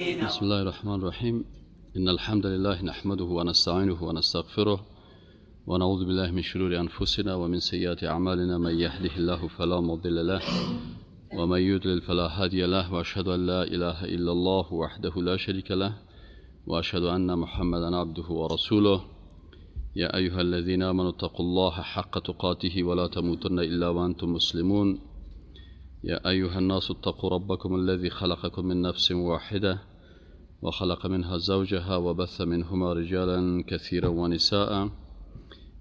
بسم الله الرحمن الرحیم. ان الحمد لله نحمده ونستعینه ونستغفره ونعوذ بالله من شرور انفسنا ومن سیئات اعمالنا. من يهده الله فلا مضل له ومن يضلل فلا هادي له، واشهد ان لا اله الا الله وحده لا شريك له، واشهد ان محمدا عبده ورسوله. يا ايها الذين امنوا اتقوا الله حق تقاته ولا تموتن الا وانتم مسلمون. يا ايها الناس اتقوا ربكم الذي خلقكم من نفس واحده وخلق منها زوجها وبث منهما رجالا كثيرا ونساء.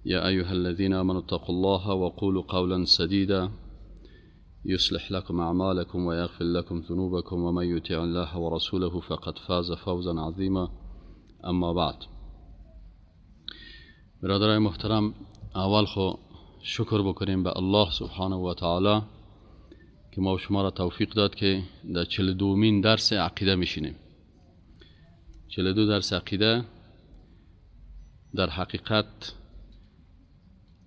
يا أيها الذين آمنوا اتقوا الله وقولوا قولا سديدا يصلح لكم أعمالكم ويغفر لكم ذنوبكم، ومن يطع الله ورسوله فقد فاز فوزا عظيما. اما بعد، برادرای محترم، اول خو شکر بکنیم به الله سبحانه و تعالی که ما و شما را توفیق داد که در 42مین درس عقیده میشینیم. 42 درس عقیده در حقیقت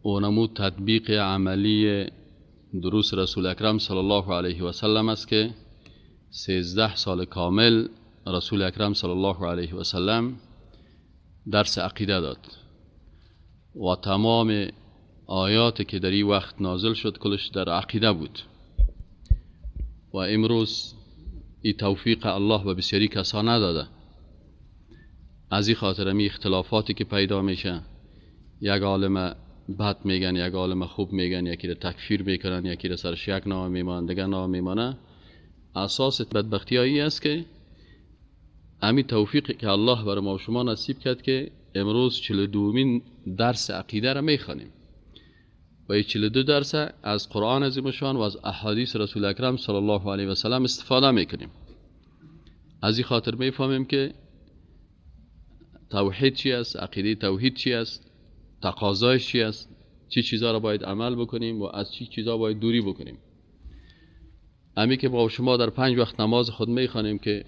اونمو تطبیق عملی دروس رسول اکرم صلی الله علیه و سلم است که 13 سال کامل رسول اکرم صلی الله علیه و سلم درس عقیده داد و تمام آیات که در این وقت نازل شد کلش در عقیده بود. و امروز این توفیق الله به بسیاری کسا نداده. از این خاطر می اختلافاتی که پیدا میشه، یک عالم بد میگن، یک عالم خوب میگن، یکی را تکفیر میکنن، یکی را سرش یک نام میمانه، دیگه نام میمانه. اساس بدبختی هایی است که امی توفیقی که الله بر ما و شما نصیب کرد که امروز 42مین درس عقیده را میخوانیم و این 42 درس از قرآن عظیم شان و از احادیث رسول اکرم صلی الله علیه و سلم استفاده میکنیم. از این خاطر میفهمیم که توحید چی است، عقیده توحید چی است، تقاضایش چی است، چی چیزا را باید عمل بکنیم و از چی چیزا باید دوری بکنیم. امی که با شما در 5 وقت نماز خود میخوانیم که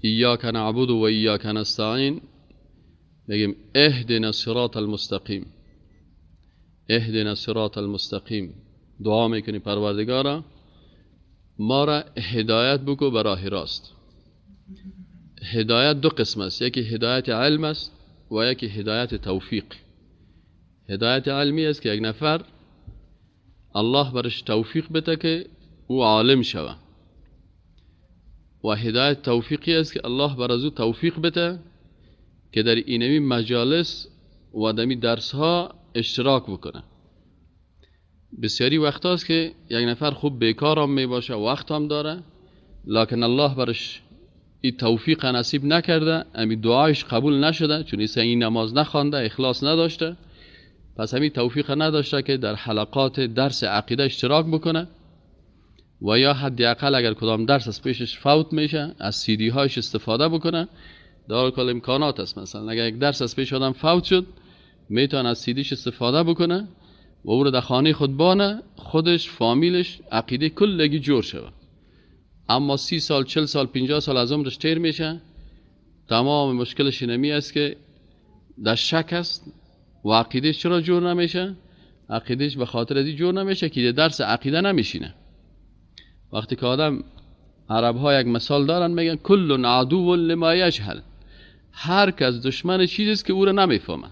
ایاک نعبد و ایاک نستعین، میگیم اهدنا الصراط المستقیم، اهدنا الصراط المستقیم. دعا میکنی پروردگارا ما را هدایت بکو به راه راست. هدایت دو قسم است، یکی هدایت علم است و یکی هدایت توفیق. هدایت علمی است که یک نفر الله برش توفیق بده که او عالم شوه، و هدایت توفیقی است که الله بر از او توفیق بده که در اینمی مجالس و دمی درس ها اشتراک بکنه. بسیاری وقت هاست که یک نفر خوب بیکار هم می باشه، وقت هم داره، لکن الله برش این توفیق نصیب نکرده، امی دعایش قبول نشده، چون این نماز نخوانده، اخلاص نداشته، پس همین توفیق نداشته که در حلقات درس عقیده اشتراک بکنه و یا حداقل اگر کدام درس از پیشش فوت میشه از سی دی هایش استفاده بکنه. در کل امکانات است، مثلا اگر یک درس از پیش آدم فوت شد میتونه از سی دیش استفاده بکنه و او رو در خانه خود بانه، خودش، فامیلش، عقیده کلگی جور شوه. اما 30 سال، 40 سال، 50 سال از عمرش تیر میشه، تمام مشکلش اینمی است که در شک است و عقیدهش چرا جور نمیشه؟ عقیدهش به خاطر از این جور نمیشه که درس عقیده نمیشینه. وقتی که آدم، عرب ها یک مثال دارن میگن کل عدو لما یجهل، هر کس دشمن چیزی است که او را نمیفهمه.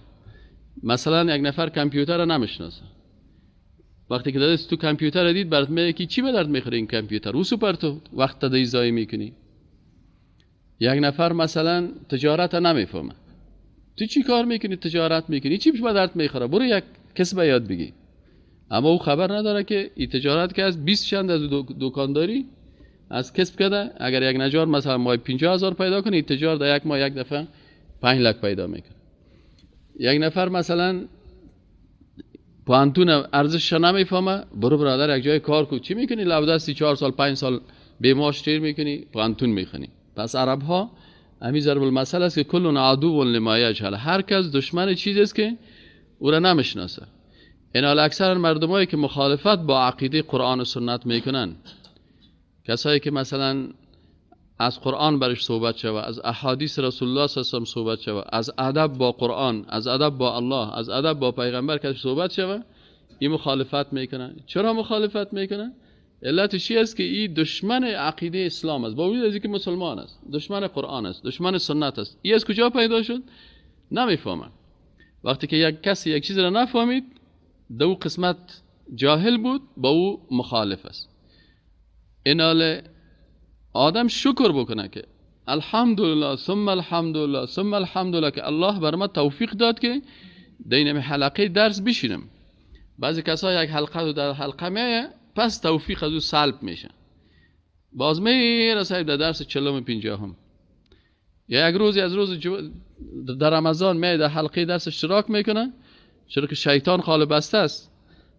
مثلا یک نفر کامپیوتر را نمیشناسه، وقتی که دست تو کامپیوتر دید برات میگه که چی به درد میخوره این کامپیوتر، او سوپر تو وقت تدی ضایع میکنی. یک نفر مثلا تجارت نمیفهمه، تو چی کار میکنی؟ تجارت میکنی، چی به درد میخوره؟ برو یک کسب یاد بگی. اما او خبر نداره که این تجارت که از 20 چند از دکانداری از کسب کرده، اگر یک نجار مثلا ماه 50,000 پیدا کنه، این تجار در یک ماه یک دفعه 5 لک پیدا میکنه. یک نفر مثلا پوهنتون ارزشش نمیفهمه، برو برادر یک جای کار کو، چی میکنی؟ لابد 4 سال 5 سال به معاش تیر میکنی، پوهنتون میخونی. پس عرب ها همین ضرب المثل است که کل عدو لما یجهل، هر کس دشمن چیزی است که او را نمیشناسه. این اکثر مردمایی که مخالفت با عقیده قرآن و سنت میکنن، کسایی که مثلا از قرآن برش صحبت شوه، از احادیث رسول الله صلی الله علیه و صحبت شوه، از ادب با قرآن، از ادب با الله، از ادب با پیغمبر که صحبت شوه، این مخالفت میکنن. چرا مخالفت میکنن؟ علتش چی است؟ که این دشمن عقیده اسلام است، با وجود از اینکه مسلمان است، دشمن قرآن است، دشمن سنت است. این از کجا پیدا شد؟ نمیفهمن. وقتی که یک کسی یک چیز را نفهمید، دو قسمت جاهل بود، با او مخالف است. اینال آدم شکر بکنه که الحمدلله ثم الحمدلله ثم الحمدلله که الله بر ما توفیق داد که دینم حلقه درس بشینم. بعضی کسا یک حلقه در حلقه میایه، پس توفیق از او سلب میشه، باز میرسه در درس 40 50. یا یک روزی از روز در رمضان میایه در حلقه درس اشتراک میکنه، چرا که شیطان خاله بسته است.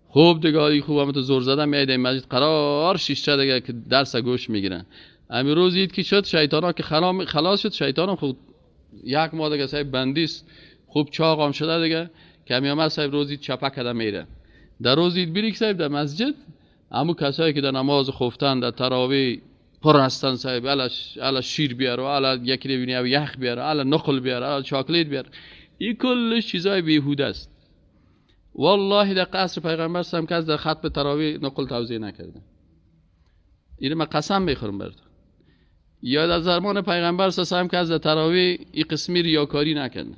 خوب دیگه، خوب هم تو زور زدن میایه در مسجد قرار شیشته دیگه که درس گوش میگیرن. امی روز اید که شد شیطان ها که خلاص شد، شیطان هم خوب یک ماه دیگه صاحب بندیست، خوب چاق هم شده دیگه، کمی آمد صاحب روزی چپه کده میره. در روز اید بیری که صاحب در مسجد امو کسایی که در نماز خفتن، در تراویح پر هستن صاحب، الا شیر بیار و الا یکی ببینی او یخ بیار، الا نقل بیار، الا چاکلیت بیار، این کلش چیزای بیهوده است. والله در قصر پیغمبر سم کس در ختم تراویح نقل توزیع نکرده. اینو من قسم میخورم براتون. یا در زمان پیغمبر سم کس در تراویح این قسمی ریاکاری نکرده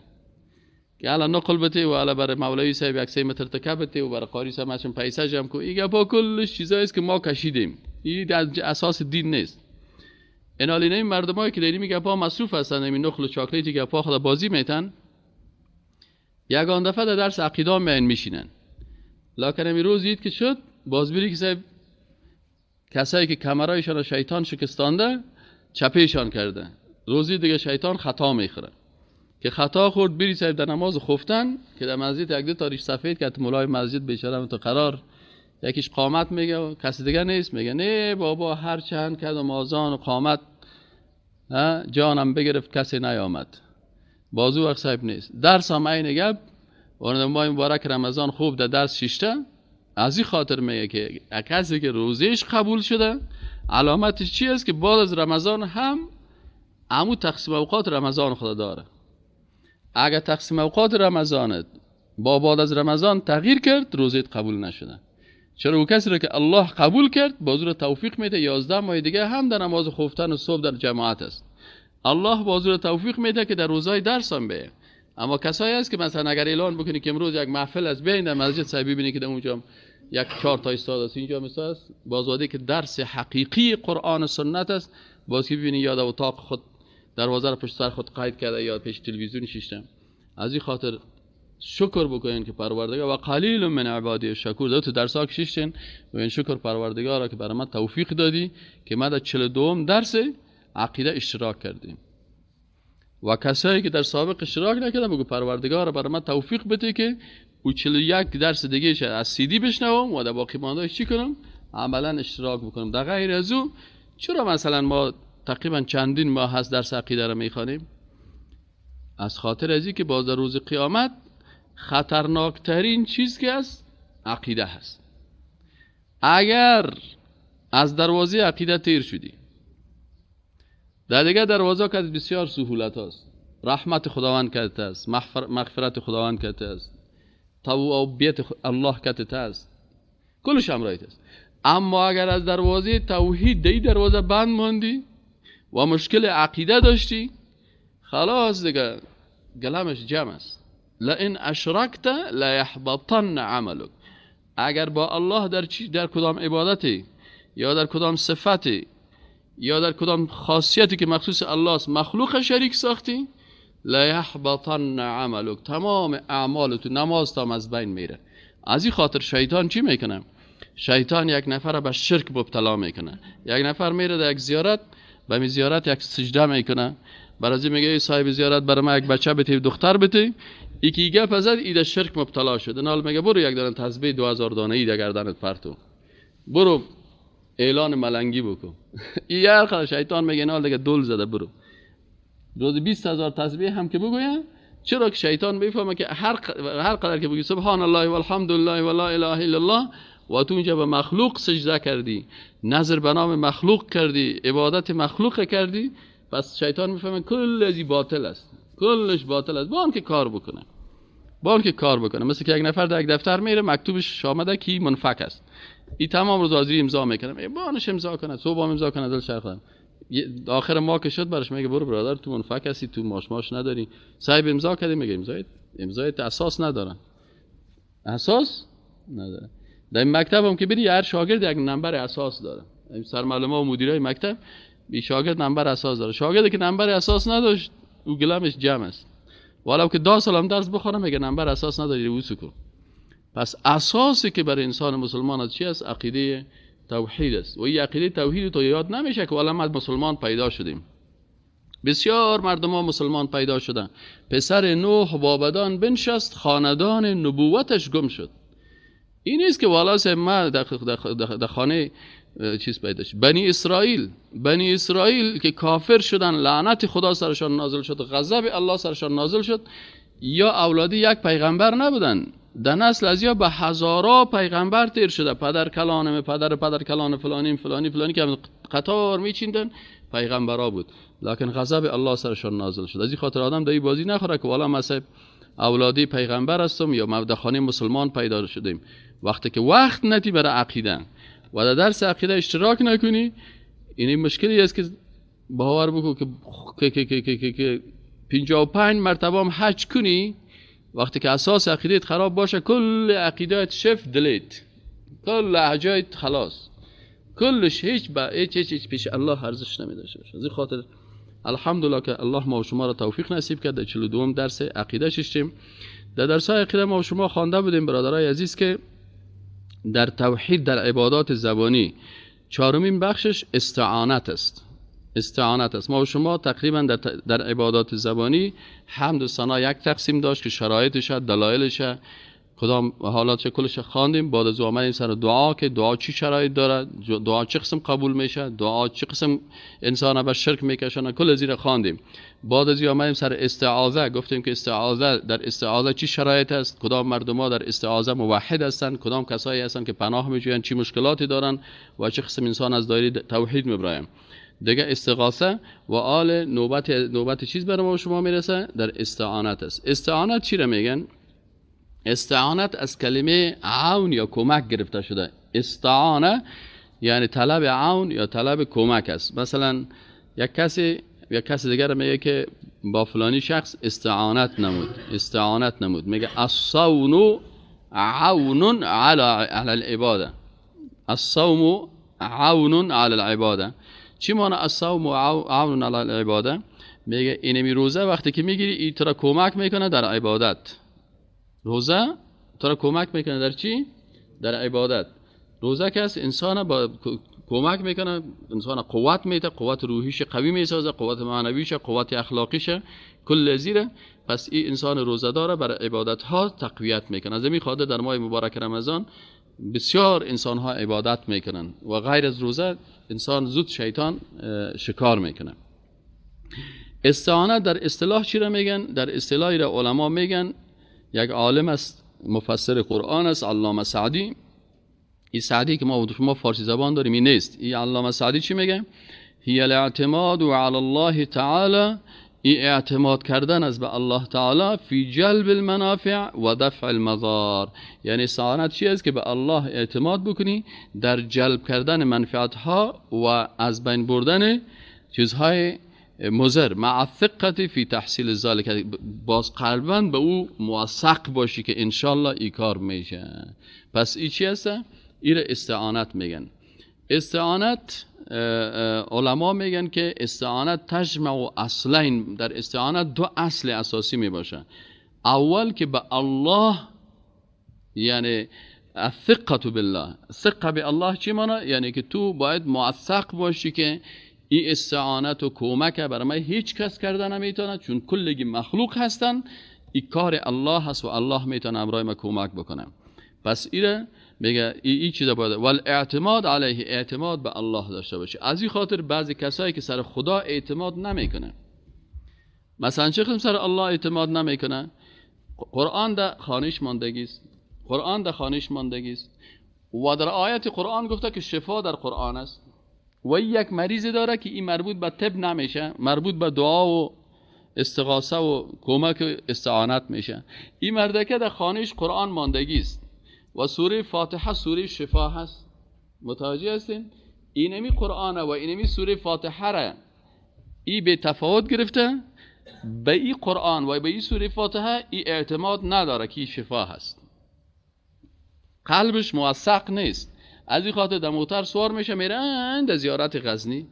که الا نقل بته و الا برای مولوی صاحب یک 3 متر تکه بته و برای قاری صاحب ماشون پیسه جمع کو. این گپا کلش چیزایی است که ما کشیدیم، این در اساس دین نیست. اینالی این مردمایی که در این گپا مصروف هستند، این نقل و چاکلیت گپا خدا بازی میتن، یگان دفعه در درس عقیده میان میشینن. لکن امی روز دید که شد باز بری که صاحب کسایی که کمرایشان را شیطان شکستانده چپیشان کرده، روزی دیگه شیطان خطا میخوره که خطا خورد، بری صاحب در نماز خفتن که در مسجد یک دو تاریش سفید که مولای مسجد بیچاره تو قرار یکیش قامت میگه و کسی دیگه نیست، میگه نه بابا هر چند کدام آذان و قامت جانم بگرفت کسی نیامد، بازو وقت صاحب نیست. درس هم عین گپ و ماه مبارک رمضان خوب در درس شیشته. از این خاطر میگه که کسی که روزیش قبول شده علامتش چی است؟ که بعد از رمضان هم عمو تقسیم اوقات رمضان خدا داره. اگر تقسیم اوقات رمضانت با بعد از رمضان تغییر کرد، روزیت قبول نشده. چرا او کسی را که الله قبول کرد بازو را توفیق میده 11 ماه دیگه هم در نماز خفتن و صبح در جماعت است. الله بازو را توفیق میده که در روزای درس هم بیه. اما کسایی هست که مثلا اگر اعلان بکنی که امروز یک محفل است، بیاین در مسجد صاحب ببینی که در اونجا یک 4 تا استاد است، اینجا مثلا است، باز که درس حقیقی قرآن و سنت است، باز که ببینی یا در اتاق خود دروازه را پشت سر خود قید کرده یا پیش تلویزیون شیشته. از این خاطر شکر بکنین که پروردگار و قلیل من عبادی الشکور. دو تو درس ها کشیشتین و این شکر پروردگار که برای من توفیق دادی که ما در 42 درس عقیده اشتراک کردیم. و کسایی که در سابق اشتراک نکردن بگو پروردگار برای من توفیق بده که او 41 درس دیگه از سی دی بشنوم و در باقی مانده چی کنم؟ عملا اشتراک بکنم. در غیر از او چرا مثلا ما تقریبا چندین ماه هست درس عقیده را میخوانیم؟ از خاطر از این که باز در روز قیامت خطرناکترین چیز که است عقیده هست. اگر از دروازه عقیده تیر شدی، در دیگه دروازه که بسیار سهولت هست، رحمت خداوند کرده است، مغفرت خداوند کرده است، توبیت الله کرده است، کلش همراهیت است. اما اگر از دروازه توحید دی دروازه بند ماندی و مشکل عقیده داشتی، خلاص دیگه گلمش جمع است. لئن اشرکت لیحبطن عملک. اگر با الله در کدام عبادتی یا در کدام صفتی یا در کدام خاصیتی که مخصوص الله است مخلوق شریک ساختی، لیحبطن عملک، تمام اعمال تو نماز تام از بین میره. از این خاطر شیطان چی میکنه؟ شیطان یک نفر به شرک مبتلا میکنه. یک نفر میره در یک زیارت، به می زیارت یک سجده میکنه، برای میگه صاحب زیارت برای من یک بچه بده، دختر بده. یکی گپ زد، ایده شرک مبتلا شد. نال میگه برو یک دانه تسبیح 2000 دانه ای در گردنت پرتو، برو اعلان ملنگی بکن. این هر شیطان میگه نال دیگه دل زده، برو روز 20,000 تسبیح هم که بگویم. چرا که شیطان میفهمه که هر قدر که بگی سبحان الله والحمد لله و لا اله الا الله و تو اونجا به مخلوق سجده کردی، نظر به نام مخلوق کردی، عبادت مخلوق کردی، پس شیطان میفهمه کل از باطل است، کلش باطل است. با آن که کار بکنه، با آن که کار بکنه. مثل که یک نفر در یک دفتر میره، مکتوبش آمده که منفک است، این تمام روز حاضری امضا میکنم، بانش امضا کنه، صبح امضا کنه، دل شرخ. آخر ما که شد برش میگه برو برادر تو منفک هستی، تو ماش ماش نداری. صاحب امضا کردی، میگه امضای اساس نداره، اساس نداره. در مکتب هم که بری هر شاگرد یک نمبر اساس داره. سرمعلم‌ها و مدیرای مکتب بی شاگرد نمبر اساس داره. شاگردی که نمبر اساس نداشت او گلمش جمع است، ولو که 10 سال هم درس بخونه میگه نمبر اساس نداری او سکو. پس اساسی که برای انسان مسلمان از چی است؟ عقیده توحید است. و این عقیده توحید تو یاد نمیشه که والا ما مسلمان پیدا شدیم. بسیار مردم ها مسلمان پیدا شدن. پسر نوح بابدان بنشست، خاندان نبوتش گم شد. این نیست که والا ما در خانه چیز پیدا شد. بنی اسرائیل که کافر شدن، لعنت خدا سرشان نازل شد، غضب الله سرشان نازل شد. یا اولادی یک پیغمبر نبودن، در نسل از یا به هزارا پیغمبر تیر شده. پدر کلانم، پدر پدر کلان فلانی فلانی فلانی که قطار میچیندن پیغمبرا بود، لکن غضب الله سرشان نازل شد. از این خاطر آدم در بازی نخوره که والا مثلا اولادی پیغمبر هستم یا ما در خانه مسلمان پیدا شدیم. وقتی که وقت ندی برای عقیده و در درس عقیده اشتراک نکنی، این مشکلی است که باور بکن که که که که که که 55 مرتبه هم حج کنی، وقتی که اساس عقیدت خراب باشه کل عقیدت شف دلیت، کل حجایت خلاص، کلش هیچ با هیچ هیچ پیش الله ارزش نمیداشته باشه. از این خاطر الحمدلله که الله ما و شما را توفیق نصیب کرد. در 42 درس عقیده ششتیم. در درس های عقیده ما و شما خوانده بودیم برادرای عزیز که در توحید در عبادات زبانی چهارمین بخشش استعانت است. استعانت است. ما و شما تقریبا در عبادات زبانی حمد و ثنا یک تقسیم داشت که شرایطش، دلایلش، کدام حالاتش کلش خواندیم. بعد از آمدیم سر دعا که دعا چی شرایط داره، دعا چه قسم قبول میشه، دعا چه قسم انسان به شرک میکشانه، کل زیر خواندیم. بعد از آمدیم سر استعاذه، گفتیم که استعاذه در استعاذه چی شرایط است، کدام مردما در استعاذه موحد هستند، کدام کسایی هستند که پناه میجویند، چی مشکلاتی دارن و چه قسم انسان از دایره توحید میبرایم. دیگه استغاثه و آل نوبت چیز برای ما شما میرسه در استعانت است. استعانت چی را میگن؟ استعانت از کلمه عون یا کمک گرفته شده. استعانه یعنی طلب عون یا طلب کمک است. مثلا یک کسی دیگر میگه که با فلانی شخص استعانت نمود، استعانت نمود. میگه الصوم عون علی العباده، الصوم عون علی العباده. چی معنی الصوم عون علی العباده؟ میگه اینمی روزه وقتی که میگیری این تو را کمک میکنه در عبادت. روزه تو را کمک میکنه در چی؟ در عبادت. روزه که است انسان با کمک میکنه، انسان قوت میده، قوت روحیش قوی میسازه، قوت معنویش، قوت اخلاقیش، کل زیره. پس این انسان روزه داره برای عبادت ها تقویت میکنه. از این خاطر در ماه مبارک رمضان بسیار انسان ها عبادت میکنن و غیر از روزه انسان زود شیطان شکار میکنه. استعانت در اصطلاح چی را میگن؟ در اصطلاحی را علما میگن، یک عالم است، مفسر قرآن است، علامه سعدی. این سعدی که ما فارسی زبان داریم این نیست. این علامه سعدی چی میگه؟ هی الاعتماد علی الله تعالی، این اعتماد کردن از به الله تعالی فی جلب المنافع و دفع المضار. یعنی استعانت چی است؟ که به الله اعتماد بکنی در جلب کردن منفعت ها و از بین بردن چیزهای مضر، مع الثقة فی تحصیل ذلک، باز قلبا به او موثق باشی که انشالله ای کار میشه. پس ای چی هست؟ ای را استعانت میگن. استعانت علما میگن که استعانت تجمع اصلین، در استعانت دو اصل اساسی میباشه. اول که به الله، یعنی الثقة بالله. ثقه به الله چی معنی؟ یعنی که تو باید موثق باشی که این استعانت و کمک برای من هیچ کس کرده نمیتونه، چون کلگی مخلوق هستن، این کار الله هست و الله میتونه امرای ما کمک بکنه. پس ایره میگه این چیزا باید والاعتماد علیه، اعتماد به الله داشته باشه. از این خاطر بعضی کسایی که سر خدا اعتماد نمیکنه، مثلا چه قسم سر الله اعتماد نمیکنه؟ قرآن در خانش ماندگی است، قرآن در خانش ماندگی است و در آیت قرآن گفته که شفا در قرآن است و یک مریض داره که این مربوط به طب نمیشه، مربوط به دعا و استغاثه و کمک استعانت میشه. این مردکه در خانهش قرآن ماندگی است و سوره فاتحه سوره شفا هست. متوجه هستین؟ اینمی قرآن و اینمی سوره فاتحه را ای به تفاوت گرفته، به این قرآن و به این سوره فاتحه ای اعتماد نداره که شفا هست. قلبش موثق نیست. از این خاطر در موتر سوار میشه میره در زیارت غزنی.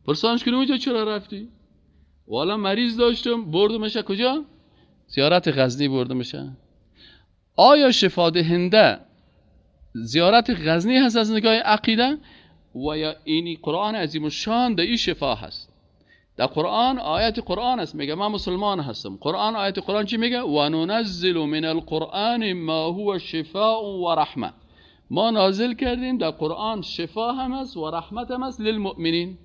پرسانش کنه اونجا چرا رفتی؟ والا مریض داشتم بردمشه کجا؟ زیارت غزنی بردمشه. آیا شفا دهنده زیارت غزنی هست از نگاه عقیده و یا اینی قرآن عظیم الشان در این شفا هست؟ در قرآن آیت قرآن است، میگه من مسلمان هستم. قرآن آیت قرآن چی میگه؟ و ننزل من القرآن ما هو شفاء و رحمه. ما نازل کردیم در قرآن شفا هم است و رحمت هم است للمؤمنین.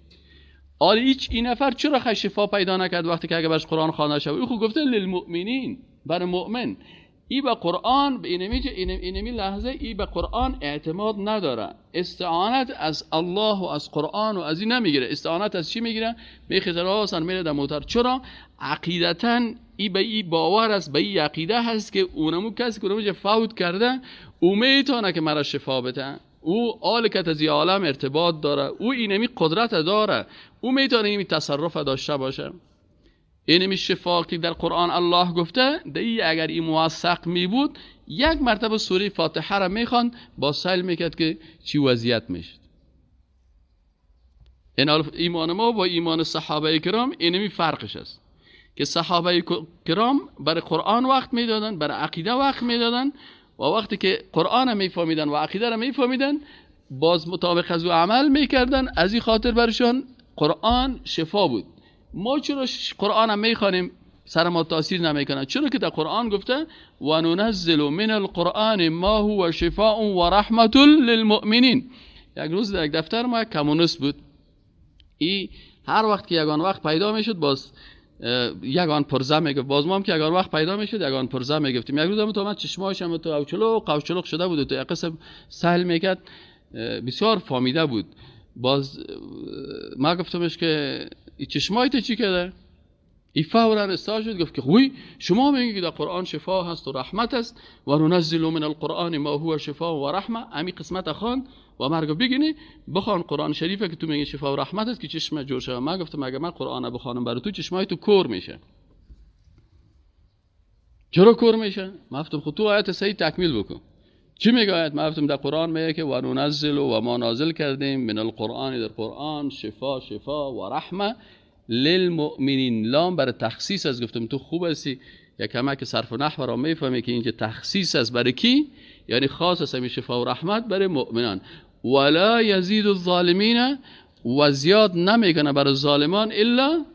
آره هیچ این نفر چرا خی شفا پیدا نکرد وقتی که اگه برش قرآن خوانده شود؟ او خو گفته للمؤمنین، برای مؤمن. ای به قرآن به اینمی لحظه ای به قرآن اعتماد نداره. استعانت از الله و از قرآن و از این نمیگیره. استعانت از چی میگیره؟ میخیزه راسن میره در موتر. چرا؟ عقیدتا ای به ای باور است، به ای عقیده هست که اونمو کسی که اونمو فوت کرده او میتونه که مرا شفا بده. او آل که از عالم ارتباط داره، او اینمی قدرت داره، او میتونه اینمی تصرف داشته باشه. اینمی شفا که در قرآن الله گفته دی اگر این موثق می بود یک مرتبه سوره فاتحه را میخواند با سیل میکرد که چی وضعیت میشد. این ایمان ما با ایمان صحابه کرام اینمی فرقش است که صحابه کرام برای قرآن وقت میدادن، برای عقیده وقت میدادن و وقتی که قرآن میفهمیدن و عقیده را میفهمیدن باز مطابق از او عمل میکردن. از این خاطر برشان قرآن شفا بود. ما چرا قرآن هم میخوانیم سر ما تاثیر نمیکنه؟ چرا که در قرآن گفته و ننزل من القرآن ما هو شفاء و رحمت للمؤمنین. یک روز در یک دفتر ما یک کمونیست بود. ای هر وقت که یگان وقت پیدا میشد باز یگان پرزه میگفت. باز ما هم که یگان وقت پیدا میشد یگان پرزه میگفتیم. یک روز هم تو من چشماش هم تو اوچلوق قوچلوق شده بود و تو یک قسم سهل میکرد، بسیار فامیده بود. باز ما گفتمش که ای چشمای تو چی کرده؟ ای فورا استاد شد گفت که خوی شما میگی که در قرآن شفا هست و رحمت است و ننزل من القرآن ما هو شفا و رحمه. امی قسمت خواند و مرگ بگینی بخوان قرآن شریفه که تو میگی شفا و رحمت است که چشم جور شوه. من گفتم اگه من قرآن بخوانم برای تو چشمای تو کور میشه. چرا کور میشه؟ من گفتم خود تو آیت صحیح تکمیل بکن. چی میگه آیت؟ من گفتم در قرآن میگه که و ننزل و ما نازل کردیم من القرآن در قرآن شفا شفا و رحمه للمؤمنین. لام برای تخصیص است. گفتم تو خوب هستی یک کمک صرف و نحو را میفهمی که اینجا تخصیص است برای کی؟ یعنی خاص است همین شفا و رحمت برای مؤمنان. ولا یزید الظالمین و زیاد نمیکنه برای ظالمان الا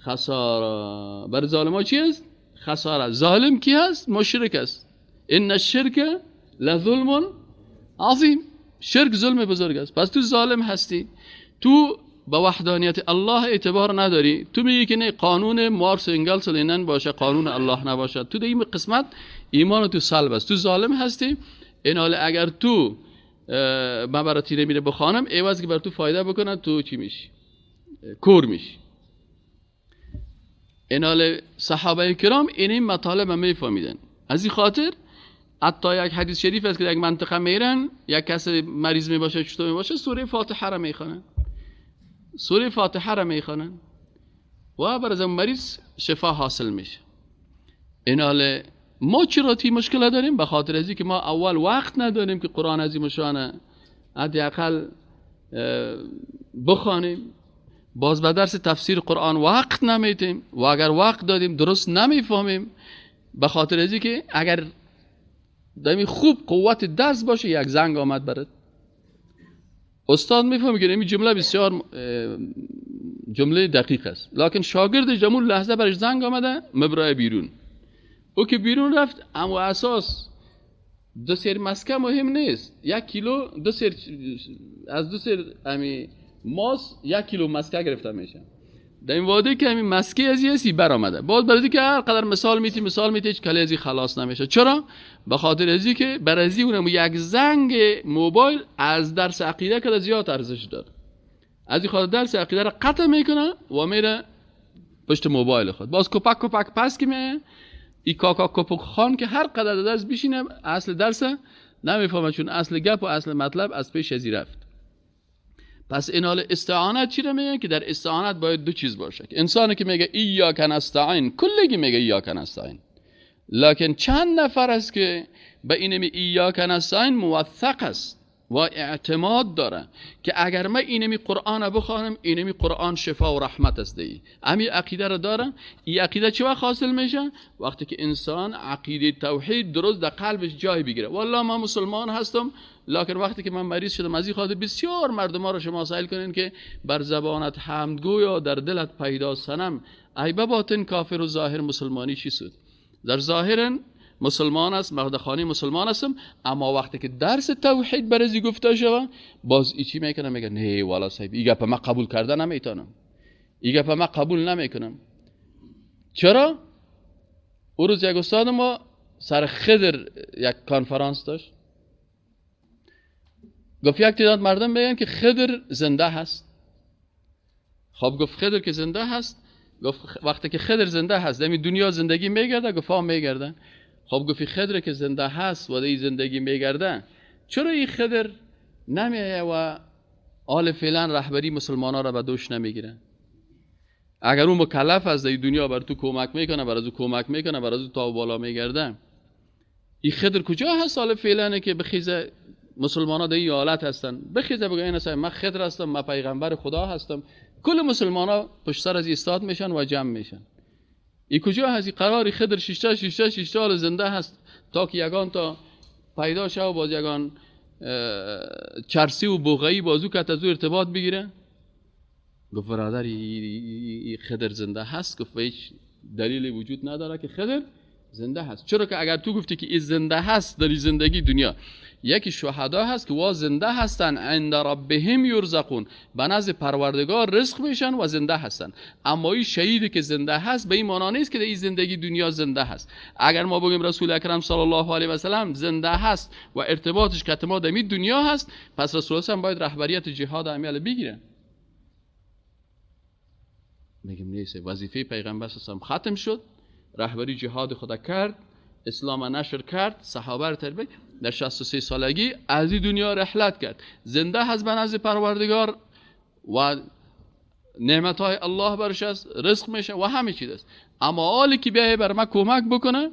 خساره. برای ظالمان چی است؟ خساره. ظالم کی هست؟ مشرک است. ان الشرک لظلم عظیم. شرک ظلم بزرگ است. پس تو ظالم هستی، تو با وحدانیت الله اعتبار نداری، تو میگی که نه قانون مارکس و انگلس و لنین باشه قانون الله نباشه. تو در این قسمت ایمان تو سلب است، تو ظالم هستی. این حال اگر تو من برای تیره میره بخوانم عوض که بر تو فایده بکنه تو چی میشی؟ کور میشی. این حال صحابه کرام این مطالب میفهمیدن. از این خاطر حتی یک حدیث شریف است که یک منطقه میرن یک کس مریض میباشه چطور میباشه سوره فاتحه را میخوانن، سوره فاتحه را میخوانن و برای مریض شفا حاصل میشه. این حال ما چرا تی مشکل داریم؟ به خاطر از که ما اول وقت نداریم که قرآن عظیم شان حداقل بخوانیم، باز به درس تفسیر قرآن وقت نمیتیم و اگر وقت دادیم درست نمیفهمیم. به خاطر از که اگر دمی خوب قوت درس باشه یک زنگ آمد برات استاد میفهمه که این جمله بسیار جمله دقیق است، لکن شاگرد جمول لحظه برش زنگ آمده مبرای بیرون. او که بیرون رفت اما اساس دو سیر مسکه مهم نیست، یک کیلو دو سیر از دو سیر امی ماس یک کیلو مسکه گرفته میشه. در این واده که همین مسکه از یه سی بر آمده باز برای که هر قدر مثال میتی مثال میتی هیچ کلی ازی خلاص نمیشه. چرا؟ به خاطر ازی که برای اونم یک زنگ موبایل از درس عقیده که زیاد ارزش داره. از این خاطر درس عقیده را قطع میکنه و میره پشت موبایل خود. باز کپک کپک پس که میه ای کاکا کپک خان که هر قدر درس بشینه اصل درس نمیفهمه، چون اصل گپ و اصل مطلب از پیش ازی رفت. پس این حال استعانت چی رو میگن؟ که در استعانت باید دو چیز باشه. انسانی که میگه ایاک نستعین، کلگی میگه ایاک نستعین، لکن چند نفر است که به اینمی ایاک نستعین موثق است و اعتماد داره که اگر من اینمی قرآن بخوانم، اینمی قرآن شفا و رحمت است. دی امی عقیده رو داره. این عقیده چه وقت حاصل میشه؟ وقتی که انسان عقیده توحید درست در قلبش جای بگیره. والله من مسلمان هستم، لکن وقتی که من مریض شدم، از این خاطر بسیار مردم ها رو شما سائل کنین که بر زبانت حمدگو یا در دلت پیدا صنم، ای باطن کافر و ظاهر مسلمانی چی سود؟ در ظاهر مسلمان است، مردخانی مسلمان هستم، اما وقتی که درس توحید برازی گفته شوه، باز ای چی میکنه؟ میگه نه والا صاحب، ای گپ من قبول کرده نمیتونم، ای گپ من قبول نمیکنم. چرا؟ او روز یک استاد ما سر خضر یک کنفرانس داشت، گفت یک تعداد مردم میگن که خضر زنده هست. خب گفت خضر که زنده هست، گفت وقتی که خضر زنده هست در دنیا زندگی میگرده؟ گفت ها میگرده. خب گفت خضر که زنده هست و در زندگی میگرده، چرا این خضر نمیایه و آل فعلا رهبری مسلمان ها را به دوش نمیگیره؟ اگر اون مکلف است در دنیا بر تو کمک میکنه، بر از او کمک میکنه، بر از او تا بالا میگرده، این خضر کجا هست آل فعلا که بخیزه مسلمان ها در این حالت هستن، بخیزه بگه این من خضر هستم، من پیغمبر خدا هستم، کل مسلمان ها پشت سر از ایستاد میشن و جمع میشن. ای کجا هست؟ قراری خضر شیشته شیشته شیشته حال زنده هست تا که یگان تا پیدا شه و باز یگان چرسی و بوغایی بازو که از او ارتباط بگیره. گفت برادر ای خضر زنده هست؟ گفت هیچ دلیلی وجود نداره که خضر زنده هست. چرا که اگر تو گفتی که این زنده هست در زندگی دنیا، یکی شهدا هست که وا زنده هستن، عند ربهم یرزقون، به نزد پروردگار رزق میشن و زنده هستن. اما این شهیدی که زنده هست به این معنا نیست که در این زندگی دنیا زنده هست. اگر ما بگیم رسول اکرم صلی الله علیه و سلم زنده هست و ارتباطش که ما در این دنیا هست، پس رسول الله باید رهبریت جهاد عمل بگیره. میگیم نیست، وظیفه پیغمبر صلی الله علیه و ختم شد، رهبری جهاد خدا کرد، اسلام نشر کرد، صحابه را تربیت، در 63 سالگی از این دنیا رحلت کرد، زنده هست به نزد پروردگار و نعمت‌های الله برش است، رزق میشه و همه چیز است. اما حالی که بیای بر ما کمک بکنه،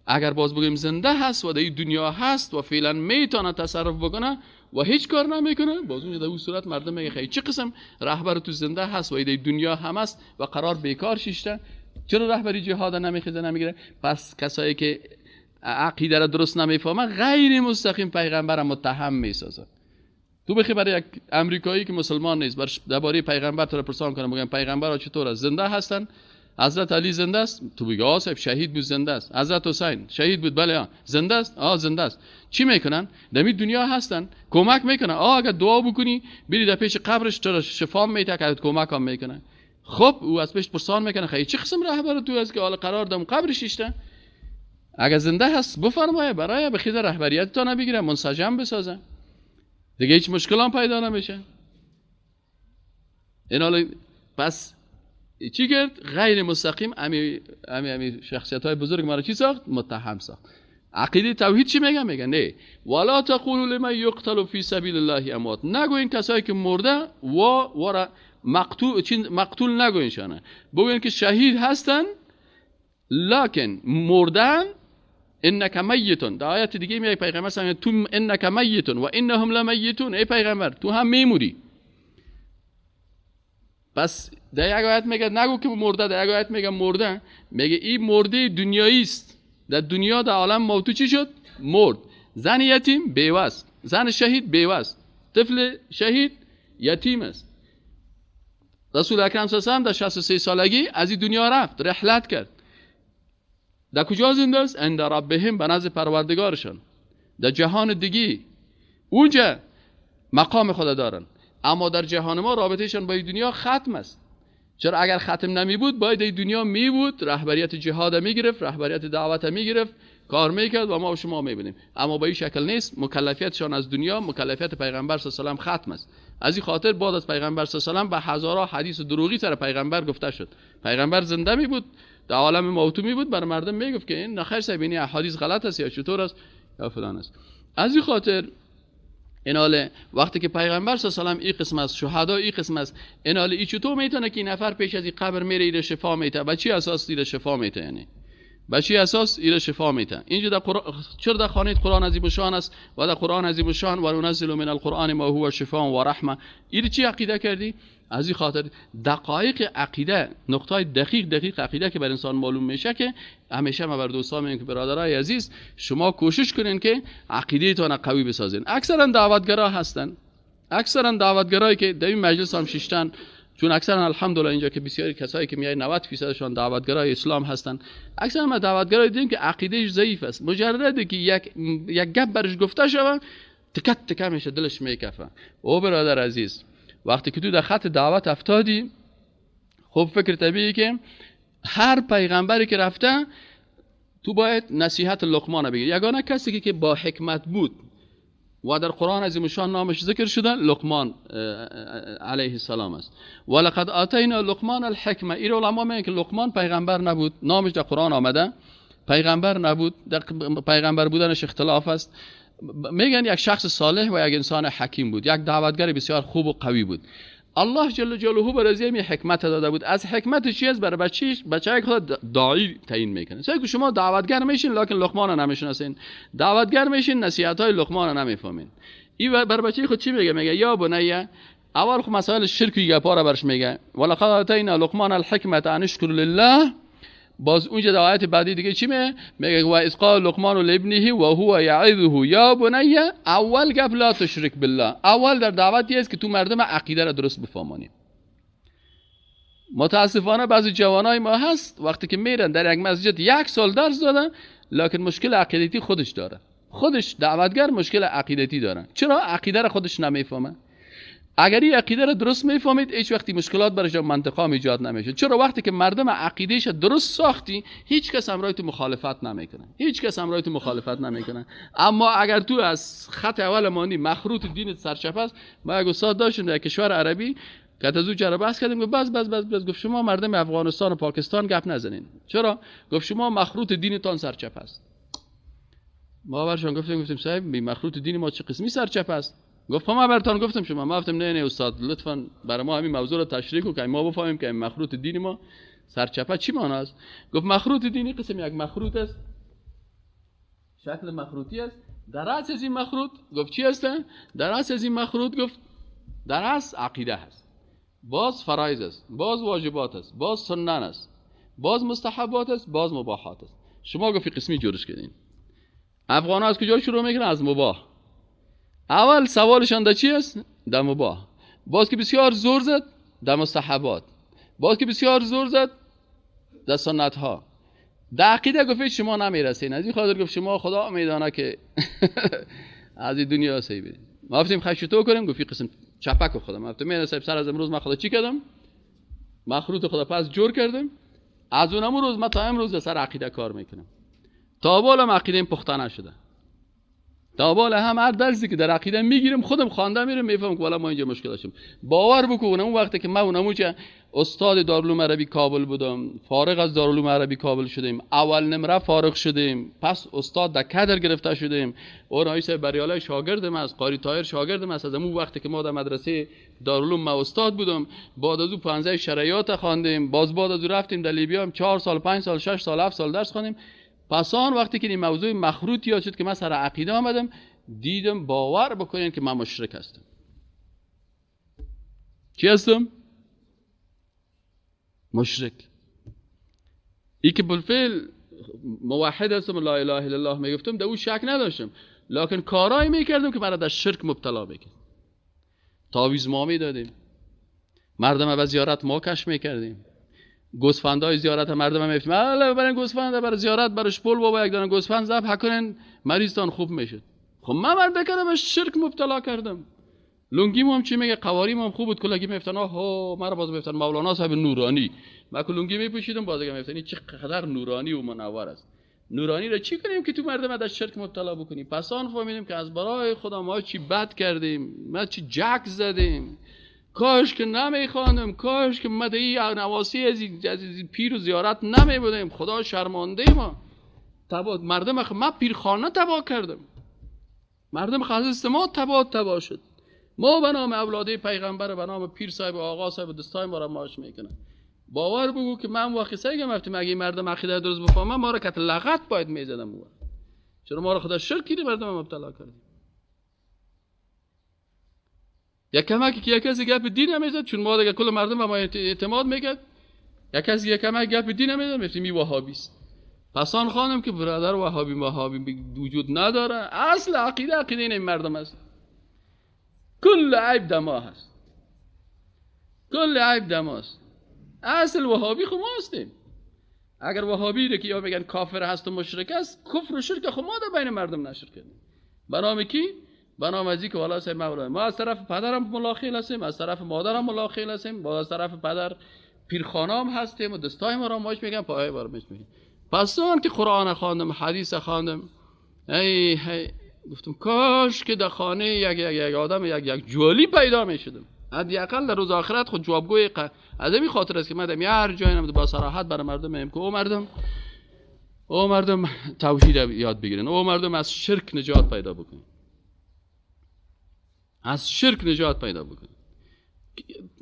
اگر باز بگیم زنده هست و در این دنیا هست و فعلا میتونه تصرف بکنه و هیچ کار نمیکنه، باز اونجا در اون صورت مردم میگه خیلی چه قسم رهبر تو زنده هست و در دنیا هم است و قرار بیکار شیشته، چرا رهبری جهاد نمیخیزه نمیگیره؟ پس کسایی که عقیده را درست نمیفهمن غیر مستقیم پیغمبر متهم میسازه. تو بخی برای یک امریکایی که مسلمان نیست بر درباره پیغمبر تو را پرسان کنه، بگم پیغمبر چطور است، زنده هستن؟ حضرت علی زنده است؟ تو بگی آ صاحب شهید بود زنده است. حضرت حسین شهید بود، بله آ زنده است، آ زنده است. چی میکنن؟ در دنیا هستن، کمک میکنن. آ اگر دعا بکنی بری در پیش قبرش تو را شفا میده، که کمک هم میکنه. خب او از پیش پرسان میکنه خیلی چه قسم رهبر تو است که حالا قرار دم قبرش شیشته؟ اگر زنده هست بفرمایه برای به خیز رهبریت تا نبگیره، منسجم بسازه، دیگه هیچ مشکل هم پیدا نمیشه. این حالا پس چی کرد؟ غیر مستقیم امی امی امی شخصیت های بزرگ ما را چی ساخت؟ متهم ساخت. عقیده توحید چی میگه؟ میگه نه ولا تقولوا لمن یقتل فی سبیل الله اموات، نگوین کسایی که مرده و ورا مقتول نگوین شانه، بگوین که شهید هستن لکن مردن. انک میتون، در آیت دیگه میگه پیغمبر صلی الله علیه و تو انک میتون و انهم لمیتون، ای پیغمبر تو هم میموری. پس در یک آیت میگه نگو که مرده، در یک آیت میگه مرده، میگه این مرده دنیایی است، در دنیا در عالم موتو چی شد؟ مرد. زن یتیم بیوه است، زن شهید بیوه است، طفل شهید یتیم است. رسول اکرم صلی الله علیه و در 63 سالگی از این دنیا رفت، رحلت کرد. در کجا زنده است؟ عند ربهم، به نزد پروردگارشان، در جهان دیگی اونجا مقام خدا دارن. اما در جهان ما رابطهشان با این دنیا ختم است. چرا؟ اگر ختم نمی بود باید این دنیا می بود، رهبریت جهاد می گرفت، رهبریت دعوت می گرفت، کار میکرد و ما و شما میبینیم. اما با این شکل نیست. مکلفیتشان از دنیا، مکلفیت پیغمبر صلی الله علیه و سلم ختم است. از این خاطر بعد از پیغمبر صلی الله علیه و سلم به هزارها حدیث دروغی سر پیغمبر گفته شد. پیغمبر زنده می بود، در عالم موتو می بود، بر مردم میگفت که این نخیر صاحب این احادیث غلط است یا چطور است یا فلان است. از این خاطر ایناله وقتی که پیغمبر صلی الله علیه و سلم این قسم است، شهدا این قسم است، ایناله ای چطور میتونه که این نفر پیش از این قبر میره ایره شفا میته؟ با چی اساس ایره شفا میته؟ یعنی با چی اساس ایره شفا میته؟ اینجا در قرآن، چرا در خانه قرآن عظیم الشان است و در قرآن عظیم الشان و ننزل من القرآن ما هو شفاء و رحمه. ایره چی عقیده کردی؟ از این خاطر دقایق عقیده، نقطه دقیق عقیده که بر انسان معلوم میشه که همیشه ما بر دوستان میگم که برادرای عزیز شما کوشش کنین که عقیده تان قوی بسازین. اکثرا دعوتگرا هستن، اکثرا دعوتگرایی که در این مجلس هم ششتن، چون اکثرا الحمدلله اینجا که بسیاری کسایی که میای 90% دعوتگرای اسلام هستن، اکثرا ما دعوتگرای دیدیم که عقیدهش ضعیف است. مجرد که یک گپ برش گفته شوه تکت تکه میشه، دلش میکفه. او برادر عزیز وقتی که تو در خط دعوت افتادی، خب فکر طبیعی که هر پیغمبری که رفته تو باید نصیحت لقمان بگیری. یگانه کسی که با حکمت بود و در قرآن عظیم شان نامش ذکر شده لقمان علیه السلام است. ولقد آتینا لقمان الحکمه. این علما میگن که لقمان پیغمبر نبود، نامش در قرآن آمده، پیغمبر نبود، در پیغمبر بودنش اختلاف است. میگن یک شخص صالح و یک انسان حکیم بود، یک دعوتگر بسیار خوب و قوی بود. الله جل جلاله برای می حکمت داده بود. از حکمت چی است؟ برای بچه خود داعی تعیین میکنه. سعی که شما دعوتگر میشین لکن لقمان رو نمیشناسین، دعوتگر میشین نصیحت های لقمان رو نمیفهمین. این بر بچه خود چی میگه؟ میگه یا بنی، اول خو مسائل شرک و گپا رو برش میگه. ولقد آتینا لقمان الحکمت ان اشکر لله. باز اونجا در آیت بعدی دیگه چی میگه؟ میگه و اذ قال لقمان لابنه و هو یعظه یا بنی، اول گپ لا تشرک بالله. اول در دعوتی است که تو مردم عقیده را درست بفهمانی. متاسفانه بعضی جوانای ما هست وقتی که میرن در یک مسجد یک سال درس دادن، لکن مشکل عقیدتی خودش داره. خودش دعوتگر مشکل عقیدتی داره. چرا؟ عقیده را خودش نمیفهمه. اگر این عقیده را درست میفهمید هیچ وقتی مشکلات برای منطقه هم ایجاد نمیشه. چرا؟ وقتی که مردم عقیدهش درست ساختی هیچ کس همراه تو مخالفت نمیکنه، هیچ کس همراه تو مخالفت نمیکنه. اما اگر تو از خط اول مانی مخروط دینت سرچپ است. ما یک استاد داشتیم در کشور عربی که از او جره بحث کردیم، گفت بس بس بس بس، گفت شما مردم افغانستان و پاکستان گپ نزنین. چرا؟ گفت شما مخروط دینتان سرچپ است. ما برشان گفتیم صاحب مخروط دین ما چه قسمی سرچپ است؟ گفت ما براتون گفتم شما. ما گفتم نه نه استاد لطفا برای ما همین موضوع رو تشریح کن که ما بفهمیم که این مخروط دین ما سرچپه چی معنی است. گفت مخروط دینی قسم یک مخروط است، شکل مخروطی است. در رأس از این مخروط گفت چی است؟ در رأس از این مخروط گفت در رأس عقیده هست، باز فرایض است، باز واجبات است، باز سنن است، باز مستحبات است، باز مباحات است. شما گفت قسمی جورش کردین. افغان ها از کجا شروع میکنن؟ از مباح. اول سوالشان در چی است؟ در مباح. باز که بسیار زور زد در مستحبات، باز که بسیار زور زد در سنت ها. در عقیده گفت شما نمیرسین. از این خاطر گفت شما خدا میدانه که از این دنیا سی برین. ما گفتیم خشتو کنیم، گفت قسم چپک خودم. ما گفتیم صاحب سر از امروز ما خدا چی کردم؟ مخروط خدا پس جور کردم. از اون روز ما تا امروز سر عقیده کار میکنم. تا بالم عقیده پخته نشده. تا بالا هم هر درسی که در عقیده میگیرم خودم خوانده میرم میفهمم که والا ما اینجا مشکل داشتیم. باور بکن اون وقتی که من اونمو که استاد دارالعلوم عربی کابل بودم، فارغ از دارالعلوم عربی کابل شدیم، اول نمره فارغ شدیم، پس استاد در کدر گرفته شدیم. اون صاحب بریالای شاگردم است، قاری طاهر شاگردم است. از اون وقتی که ما در مدرسه دارالعلوم ما استاد بودم، بعد از او 15 شرعیات خواندیم، باز بعد از او رفتیم در لیبیا هم 4 سال 5 سال 6 سال 7 سال درس خواندیم. پس آن وقتی که این موضوع مخروطی یاد شد که من سر عقیده آمدم، دیدم باور بکنین که من مشرک هستم. چی هستم؟ مشرک. ای که بالفعل موحد هستم، لا اله الا الله میگفتم، در او شک نداشتم، لکن کارایی میکردم که مرا در شرک مبتلا میکرد. تعویذ ما میدادیم، مردم به زیارت ما کش میکردیم، گوسفندای زیارت مردم هم میفتیم، الا برای گوسفند برای زیارت برش پول بابا یک دانه گوسفند ذبح کنن مریضتان خوب میشد. خب من مرده کردم شرک مبتلا کردم. لونگیم هم چی میگه، قواریم هم خوب بود، کلگی میفتن آها مرا باز میفتن مولانا صاحب نورانی. من کلونگی میپوشیدم باز دیگه میفتن این چقدر نورانی و منور است. نورانی را چی کنیم که تو مردم در شرک مبتلا بکنیم؟ پس آن فهمیدیم که از برای خدا ما چی بد کردیم، ما چی جک زدیم. کاش که نمیخواندم، کاش که ما در نواسی از پیر و زیارت نمی بودیم. خدا شرمانده ما. تبا مردم ما پیرخانه تباه کردم. مردم خواست ما تباه شد. ما به نام اولاده پیغمبر، به نام پیر صاحب و آقا صاحب و دستای ما را ماش میکنن. باور بگو که من واقعا سعی گفتم اگه این مردم عقیده درست بفهمن ما را کت لغت باید میزدم. او چرا ما را خدا شرک کردی، مردم مبتلا کردی. یک کمکی که یک کسی گپ دین نمیزد، چون ما دیگه کل مردم به ما اعتماد میکرد. یک کسی یک کمک گپ دین نمیزد، میگفتیم این وهابی است. پس آن خانم که برادر وهابی وجود نداره، اصل عقیده این مردم است. کل عیب دما هست، کل عیب دماست. اصل وهابی خو ما هستیم. اگر وهابی رو که یا میگن کافر هست و مشرک است، کفر و شرک خو ما در بین مردم نشر کردیم. به نام کی؟ به نام از که والا سید مولا. ما از طرف پدرم ملاخیل هستیم، از طرف مادرم ملاخیل هستیم، با از طرف پدر پیرخانام هستیم و دستای ما را ماش میگن، پای ما را میگن. پس آن که قرآن خواندم، حدیث خواندم، ای هی گفتم کاش که در خانه یک یک یک آدم یک یک جوالی پیدا میشدم. حداقل در روز آخرت خود جوابگوی از این خاطر است که من در هر جایی نمید با صراحت برای مردم میگم که او مردم توحید یاد بگیرن، او مردم از شرک نجات پیدا بکنن، از شرک نجات پیدا بکنن.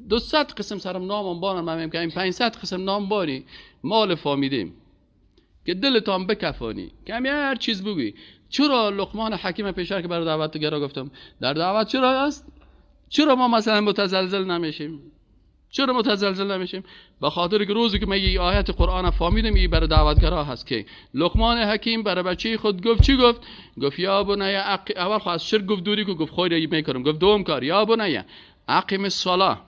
200 قسم سرم نام بانم، من میگم که این 500 قسم نام بانی مال فامیدیم که دلتان بکفانی کمی هر چیز بگویی. چرا لقمان حکیم پیشتر که برای دعوتگرا گفتم در دعوت چرا است؟ چرا ما مثلا متزلزل نمیشیم؟ چرا متزلزل نمیشیم؟ به خاطر که روزی که من یه آیت قرآن فهمیدم، این برای دعوتگرا هست که لقمان حکیم برای بچه خود گفت چی گفت؟ گفت یا بنی اول خو از شرک گفت دوری کو، گفت خیر میکنم. گفت دوم کار یا بنی اقیم الصلاه،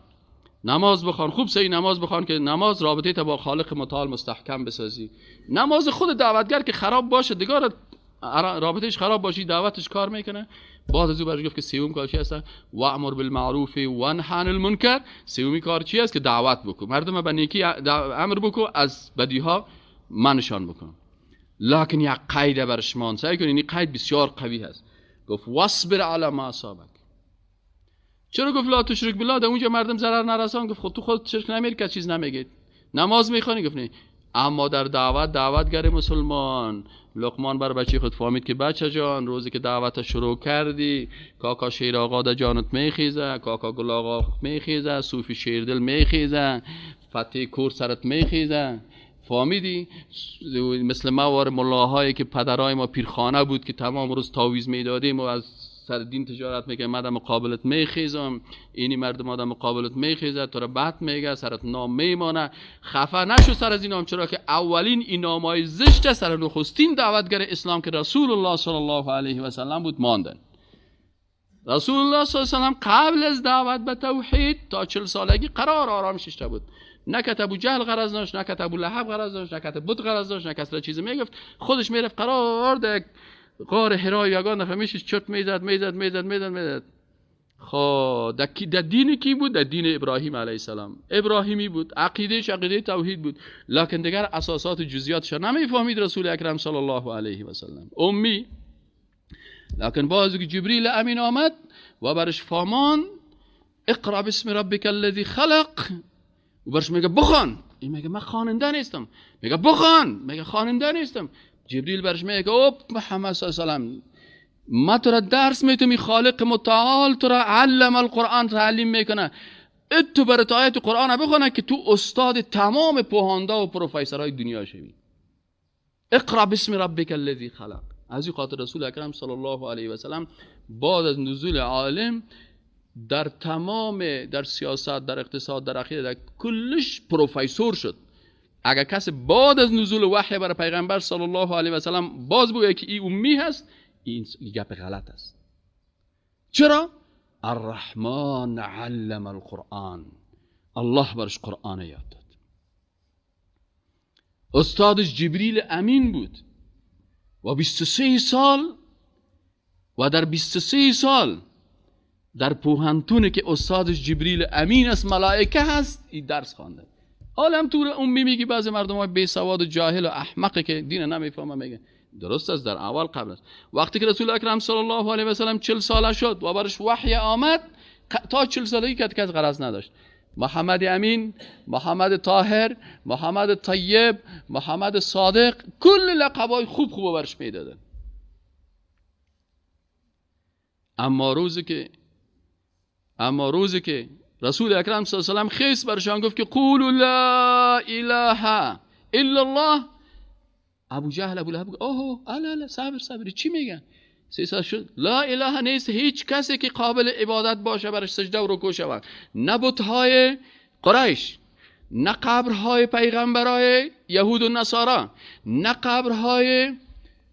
نماز بخوان، خوب صحیح نماز بخوان که نماز رابطه تا با خالق متعال مستحکم بسازی. نماز خود دعوتگر که خراب باشه دیگه رابطهش خراب باشی دعوتش کار میکنه. بعد از او برش گفت که سوم کار چی هست؟ و امر بالمعروف و نهی عن المنکر. سومی کار چی است؟ که دعوت بکن مردم به نیکی امر بکن، از بدیها منشان بکن. لکن یک قید برش مان سعی کن، این قید بسیار قوی هست. گفت واصبر علی ما اصابک. چرا گفت لا تشرک بالله؟ در اونجا مردم ضرر نرسان. گفت خود تو خود شرک نمیری که چیز نمیگید، نماز میخوانی؟ گفت نه. اما در دعوت دعوتگر مسلمان لقمان بر بچه خود فهمید که بچه جان روزی که دعوت شروع کردی کاکا شیر آقا در جانت میخیزه، کاکا گل آقا میخیزه، صوفی شیردل میخیزه، فتح کور سرت میخیزه. فهمیدی؟ مثل ما وار ملاهایی که پدرای ما پیرخانه بود که تمام روز تعویذ میدادیم و از سر دین تجارت میگه من در مقابلت میخیزم، اینی مردم آدم مقابلت میخیزه، تو را بد میگه، سرت نام میمانه. خفه نشو سر از این نام، چرا که اولین این نامای زشت سر نخستین دعوتگر اسلام که رسول الله صلی الله علیه و سلم بود ماندن. رسول الله صلی الله علیه و سلم قبل از دعوت به توحید تا 40 سالگی قرار آرام ششته بود. نه که ابو جهل غرض داشت، نه که ابو لهب غرض داشت، نه که بت غرض داشت، نه کس چیزی میگفت. خودش میرفت قرار در غار حرا یگان دفعه میشید چرت میزد میزد میزد میزد میزد. خب در دین کی بود؟ در دین ابراهیم علیه السلام. ابراهیمی بود، عقیدهش عقیده توحید بود، لکن دیگر اساسات و جزئیاتش نمیفهمید رسول اکرم صلی الله علیه و سلم، امی. لکن باز که جبریل امین آمد و برش فامان اقرا باسم ربک الذی خلق، و برش میگه بخوان. این میگه من خواننده نیستم. میگه بخوان. میگه خواننده نیستم. جبریل برش میگه اوپ محمد صلی الله علیه و سلم، ما تو را درس میتم، خالق متعال تو را علم القرآن تعلیم میکنه، تو برات آیت قرآن بخونه که تو استاد تمام پوهانده و پروفسورهای دنیا شوی. اقرا باسم ربک الذی خلق. از این خاطر رسول اکرم صلی الله علیه و سلم بعد از نزول عالم در تمام، در سیاست، در اقتصاد، در عقیده، در کلش پروفسور شد. اگر کسی بعد از نزول وحی برای پیغمبر صلی الله علیه و سلم باز بگه که این امی هست، این گپ غلط است. چرا؟ الرحمن علم القرآن، الله برش قرآن یاد داد. استادش جبریل امین بود و 23 سال و در 23 سال در پوهنتونه که استادش جبریل امین است، ملائکه هست، این درس خوانده. حالا تو امی میگی بعضی مردم های بی سواد و جاهل و احمقی که دین نمیفهمه میگه درست است. در اول قبل است وقتی که رسول اکرم صلی الله علیه و سلم 40 ساله شد و برش وحی آمد، تا 40 سالگی که کس غرض نداشت. محمد امین، محمد طاهر، محمد طیب، محمد صادق، کل لقبای خوب خوب برش میدادن. اما روزی که رسول اکرم صلی الله علیه و سلم خیس برشان گفت که قولوا لا اله الا الله، ابو جهل ابو لهب گفت اوه الا صبر صبر، چی میگن؟ سه شد لا اله نیست هیچ کسی که قابل عبادت باشه برش سجده و رکوع شود، نه بت‌های قریش، نه قبرهای پیغمبرای یهود و نصارا، نه قبرهای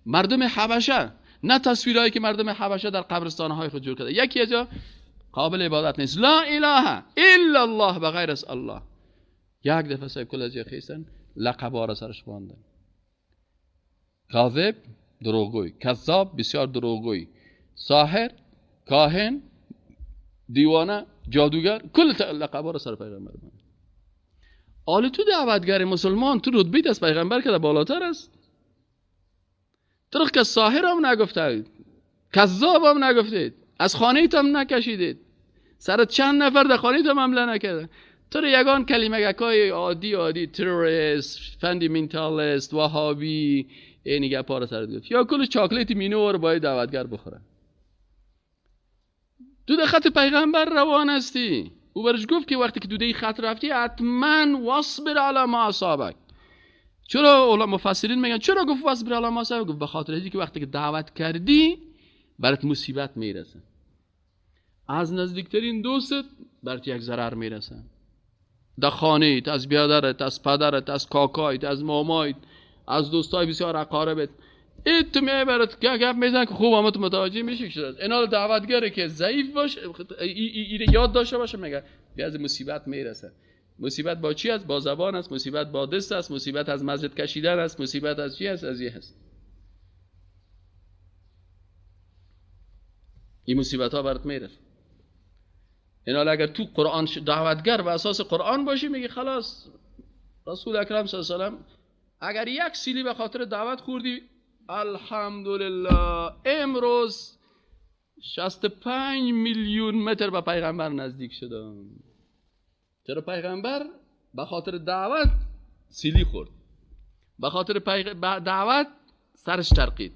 مردم حبشه، نه تصویرهایی که مردم حبشه در قبرستانهای خود جور کرده، یکی از قابل عبادت نیست. لا اله الا الله، بغیر از الله. یک دفعه صاحب کل از خیستن لقب را سرش باندن، کاذب دروغگوی، کذاب بسیار دروغگوی، ساحر، کاهن، دیوانه، جادوگر، کل لقب را سر پیغمبر باندن. آله تو دعوتگر مسلمان، تو رتبه از پیغمبر که بالاتر است. تو که ساحر هم نگفتید، کذاب هم نگفتید، از خانه هم نکشیدید، سر چند نفر در خانه هم حمله نکردن. تو رو یگان کلمه گکای عادی عادی، تروریست، fundamentalist، وهابی، این گپا رو سرت گفت. یا کل chocolate مینو رو باید دعوتگر بخوره. تو در خط پیغمبر روان هستی. او برش گفت که وقتی که تو خط رفتی حتما واصبر علی ما اصابک. چرا علما مفسرین میگن چرا گفت واصبر علی ما اصابک؟ گفت به خاطر اینکه وقتی که دعوت کردی برات مصیبت میرسه، از نزدیکترین دوستت برات یک ضرر میرسه، در خانه‌ات، از بیادرت، از پدرت، از کاکایت، از مامایت، از دوستای بسیار اقاربت. این تو میای برات گپ میزن که خوب هم تو متوجه میشی شد. اینا دعوتگره که ضعیف باشه، این یاد داشته باشه، میگه از مصیبت میرسه. مصیبت با چی است؟ با زبان است، مصیبت با دست است، مصیبت از مسجد کشیدن است، مصیبت از چی است؟ از این هست. این مصیبت ها برات میرسه. اینا اگر تو قرآن دعوتگر به اساس قرآن باشی، میگه خلاص رسول اکرم صلی الله علیه و سلم اگر یک سیلی به خاطر دعوت خوردی، الحمدلله امروز 65 میلیون متر به پیغمبر نزدیک شدم. چرا پیغمبر به خاطر دعوت سیلی خورد، به خاطر دعوت سرش ترقید،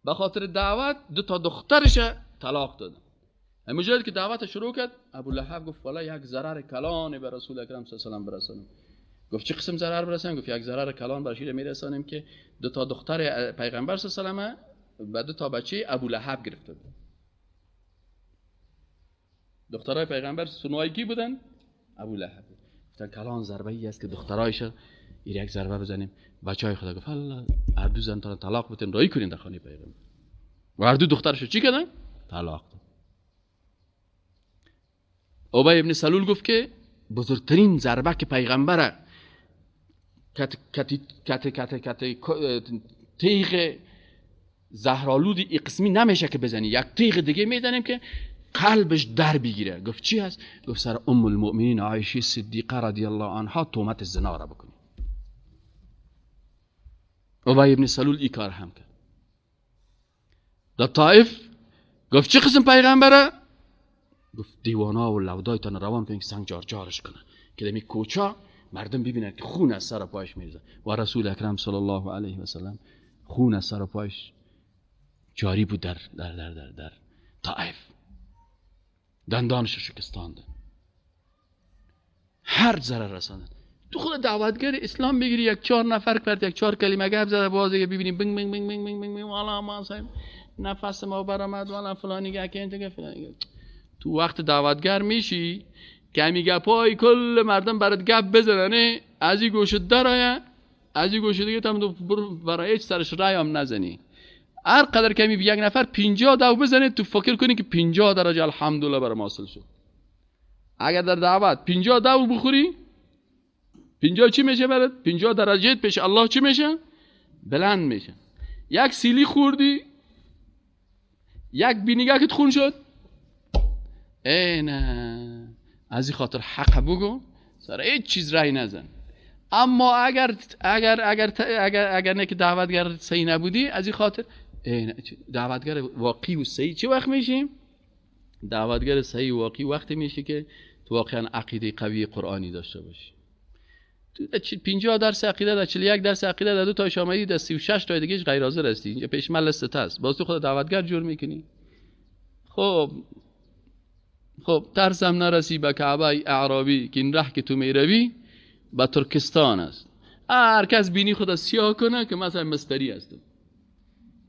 به خاطر دعوت دو تا دخترش طلاق داد. مجرد که دعوت شروع کرد، ابو لهب گفت والا یک ضرر کلان به رسول اکرم صلی الله علیه و سلم برسانم. گفت چه قسم ضرر برسانیم؟ گفت یک ضرر کلان برش میرسانیم که دو تا دختر پیغمبر صلی الله علیه و سلم و دو تا بچه ابو لهب گرفته بود. دخترای پیغمبر سنوای کی بودن؟ ابو لهب. گفتن کلان ضربه ای است که دخترایش یک ضربه بزنیم. بچهای خدا گفت الله هر دو زن تا طلاق بتین رای کنین در خانه پیغمبر. و هر دو دخترش چی کردن؟ طلاق داد. ابی ابن سلول گفت که بزرگترین ضربه که پیغمبر کت کت کت کت کت تیغ زهرآلود ای قسمی نمیشه که بزنی، یک تیغ دیگه میزنیم که قلبش در بگیره. گفت چی هست؟ گفت سر ام المؤمنین عایشه صدیقه رضی الله عنها تهمت زنا را بکنی. ابی ابن سلول ای کار هم کرد. در طائف گفت چه قسم پیغمبره؟ گفت دیوانا و لودایتان روان کنید که سنگ جار جارش کنه که دمی کوچا مردم ببینن که خون از سر پایش میریزه. و رسول اکرم صلی الله علیه و سلم خون از سر پایش جاری بود در در در در در طائف. دندانش شکستاندن، هر ضرر رساندن. تو خود دعوتگر اسلام بگیری یک چهار نفر کرد، یک چهار کلمه گپ زده، باز دیگه ببینیم بنگ بنگ بنگ بنگ بنگ بنگ والا ما نفس ما برآمد والا فلانی گه که فلانی گه. تو وقت دعوتگر میشی کمی گپای کل مردم برات گپ بزنن، از این گوشه درآید از این گوشه دیگه تام برای هیچ سرش رای هم نزنی. هر قدر کمی یک نفر 50 دو بزنه تو فکر کنی که 50 درجه الحمدلله برام حاصل شد. اگر در دعوت 50 دو بخوری، 50 چی میشه برات؟ 50 درجه پیش الله چی میشه؟ بلند میشه. یک سیلی خوردی، یک بینیگه که خون شد، ای نه، از این خاطر حق بگو، سر هیچ چیز رای نزن. اما اگر اگر اگر اگر اگر نه که دعوتگر صحیح نبودی، از این خاطر دعوتگر واقعی و صحیح چه وقت میشیم؟ دعوتگر صحیح واقعی وقتی میشه که تو واقعا عقیده قوی قرآنی داشته باشی. تو 50 درس عقیده، در 41 درس عقیده، در دو تا شاملی، در 36 تا دیگهش غیر حاضر هستی. اینجا پیش من لست هست. باز تو خود دعوتگر جور میکنی. خب ترسم نرسی به کعبه اعرابی که این ره که تو میروی به ترکستان است. هر کس بینی خود سیاه کنه که مثلا مستری هستم.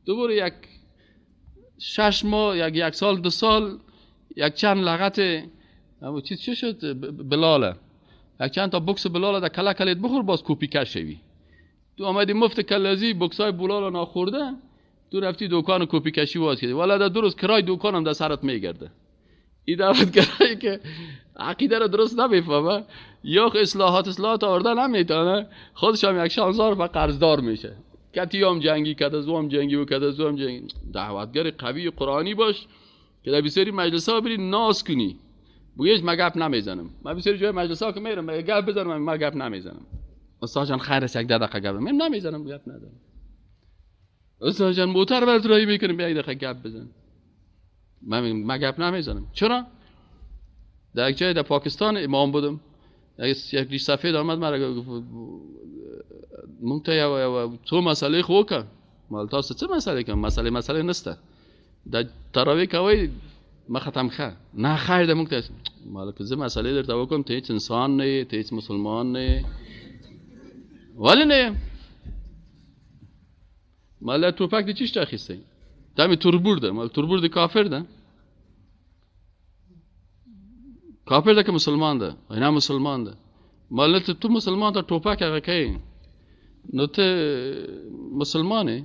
دوباره یک 6 ماه، یک سال، 2 سال، یک چند لغت چیز چی شد بلاله، یک چند تا بکس بلاله در کله کلیت بخور باز کوپی کش شوی. تو آمدی مفت کلازی بکسای بلاله ناخورده، تو رفتی دکان کوپی کشی باز کردی، والا در 2 روز کرای دکانم در سرت میگرده. این دعوتگرایی که عقیده رو درست نمیفهمه یا اصلاحات آورده نمیتونه، خودش هم یک شانزار و قرضدار میشه. کتی هم جنگی، کت از هم جنگی و کت از هم جنگی. دعوتگر قوی قرآنی باش که در بسیاری مجلس ها بری ناز کنی، بگیش من گپ نمیزنم. من بسیاری جای مجلس ها که میرم من گپ بزنم، من گپ نمیزنم. استاد جان خیر است، 1 دقیقه گپ من نمیزنم، گپ ندارم. استاد جان موتر برات راهی میکنم، 1 دقیقه گپ بزن. من گپ نمیزنم. چرا؟ در یک جای در پاکستان امام بودم، یک ریش سفید آمد مرا گفت مونږ ته یو څو مسئلې خو وکړه. مال تاسو څه مسئلې کوم؟ مسئلې نشته، د تراویح کوئ مخه تم ښه نه خیر ده. مونږ ته مال که زه مسئلې درته وکړم ته هیڅ انسان نه یې، ته هیڅ مسلمان نه یې. ولې نه یم؟ مال ټوپک دې چیشته اخیستی؟ دا مې تربور ده. مال تربور د کافر ده، کافر ده که مسلمان ده؟ نه مسلمان ده. مال تو مسلمان ته ټوپک هغه کوي، نو ته مسلمان یې؟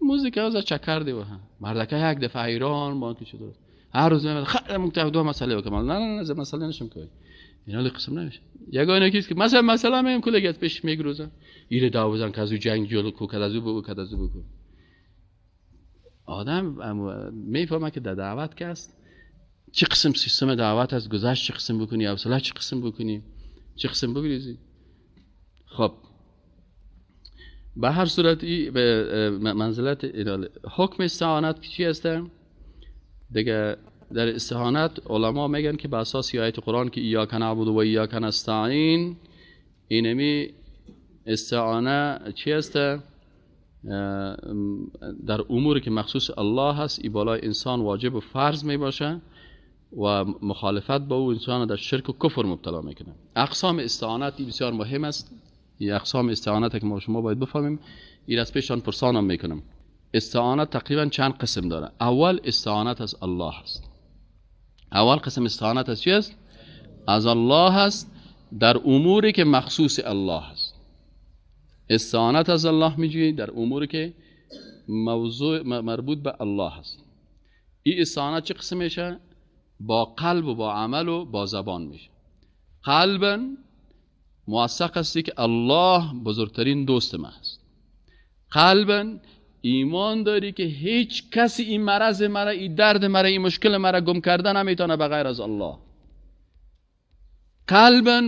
موزیک از چکر دی وه. مردکه یک دفعه ایران بانکی شد. هر روز میاد خیلی مونږ ته دوه مسئله وکړم. نه نه نه زه مسئله نشم کوي، اینا له قسم نمیشه. یگانه کیست که مثلا میگم کلگی از پیش میگروزن ایره داوزن که از او جنگ جلو کو، که از او بگو، که از او بگو. آدم میفهمه که در دعوت که است چه قسم سیستم دعوت از گذشت، چه قسم بکنی، حوصله چه قسم بکنی، چه قسم بگریزی. خب به هر صورت ای به منزلت حکم استعانت چی هست؟ دیگه در استعانت علما میگن که به اساس آیت قرآن که ایاک نعبد و ایاک نستعین، اینمی استعانه چی هست؟ در اموری که مخصوص الله هست ای بالای انسان واجب و فرض می باشه و مخالفت با او انسان در شرک و کفر مبتلا میکنه. اقسام استعانت بسیار مهم است. این اقسام استعانت که ما شما باید بفهمیم، این از پیشان پرسانم میکنم. استعانت تقریبا چند قسم داره. اول استعانت از الله است. اول قسم استعانت از چی است؟ از الله است در اموری که مخصوص الله است. استعانت از الله میجویی در اموری که موضوع مربوط به الله است. این استعانت چه قسم میشه؟ با قلب و با عمل و با زبان میشه. قلبا موثق هستی که الله بزرگترین دوست من است. قلبا ایمان داری که هیچ کسی این مرض مرا، این درد مرا، این مشکل مرا گم کرده نمیتونه بغیر از الله. قلبا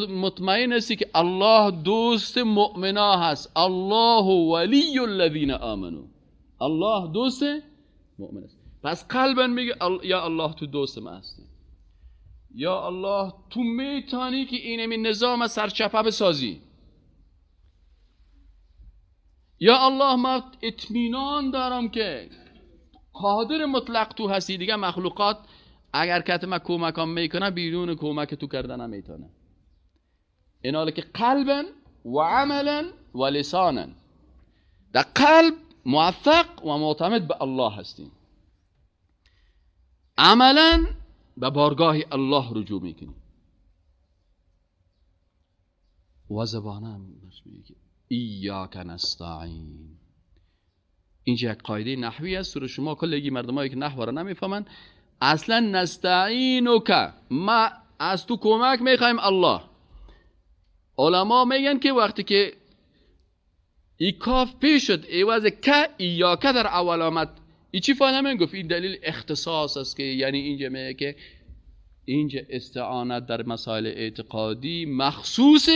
مطمئن هستی که الله دوست مؤمنا هست. الله ولی الذین آمنوا. الله دوست مؤمن است. پس قلبا میگه یا الله تو دوست من هستی، یا الله تو میتونی که اینمی نظام سرچپه بسازی، یا الله من اطمینان دارم که قادر مطلق تو هستی، دیگه مخلوقات اگر کت ما کمکم میکنه بیرون کمک تو کردن نمیتونه. این حاله که قلبا و عملا و لسانا، در قلب موفق و معتمد به الله هستیم، عملا به بارگاه الله رجوع میکنیم و زبانم میگه ایاک نستعین. اینجا یک قاعده نحوی است رو شما کلگی مردمایی که نحو را نمیفهمن، اصلا نستعینک، ما از تو کمک میخوایم الله. علما میگن که وقتی که ای کاف پیش شد عوض که ایاک در اول آمد، ای چی فهمه؟ گفت این دلیل اختصاص است که یعنی اینجا میگه که اینجا استعانت در مسائل اعتقادی مخصوص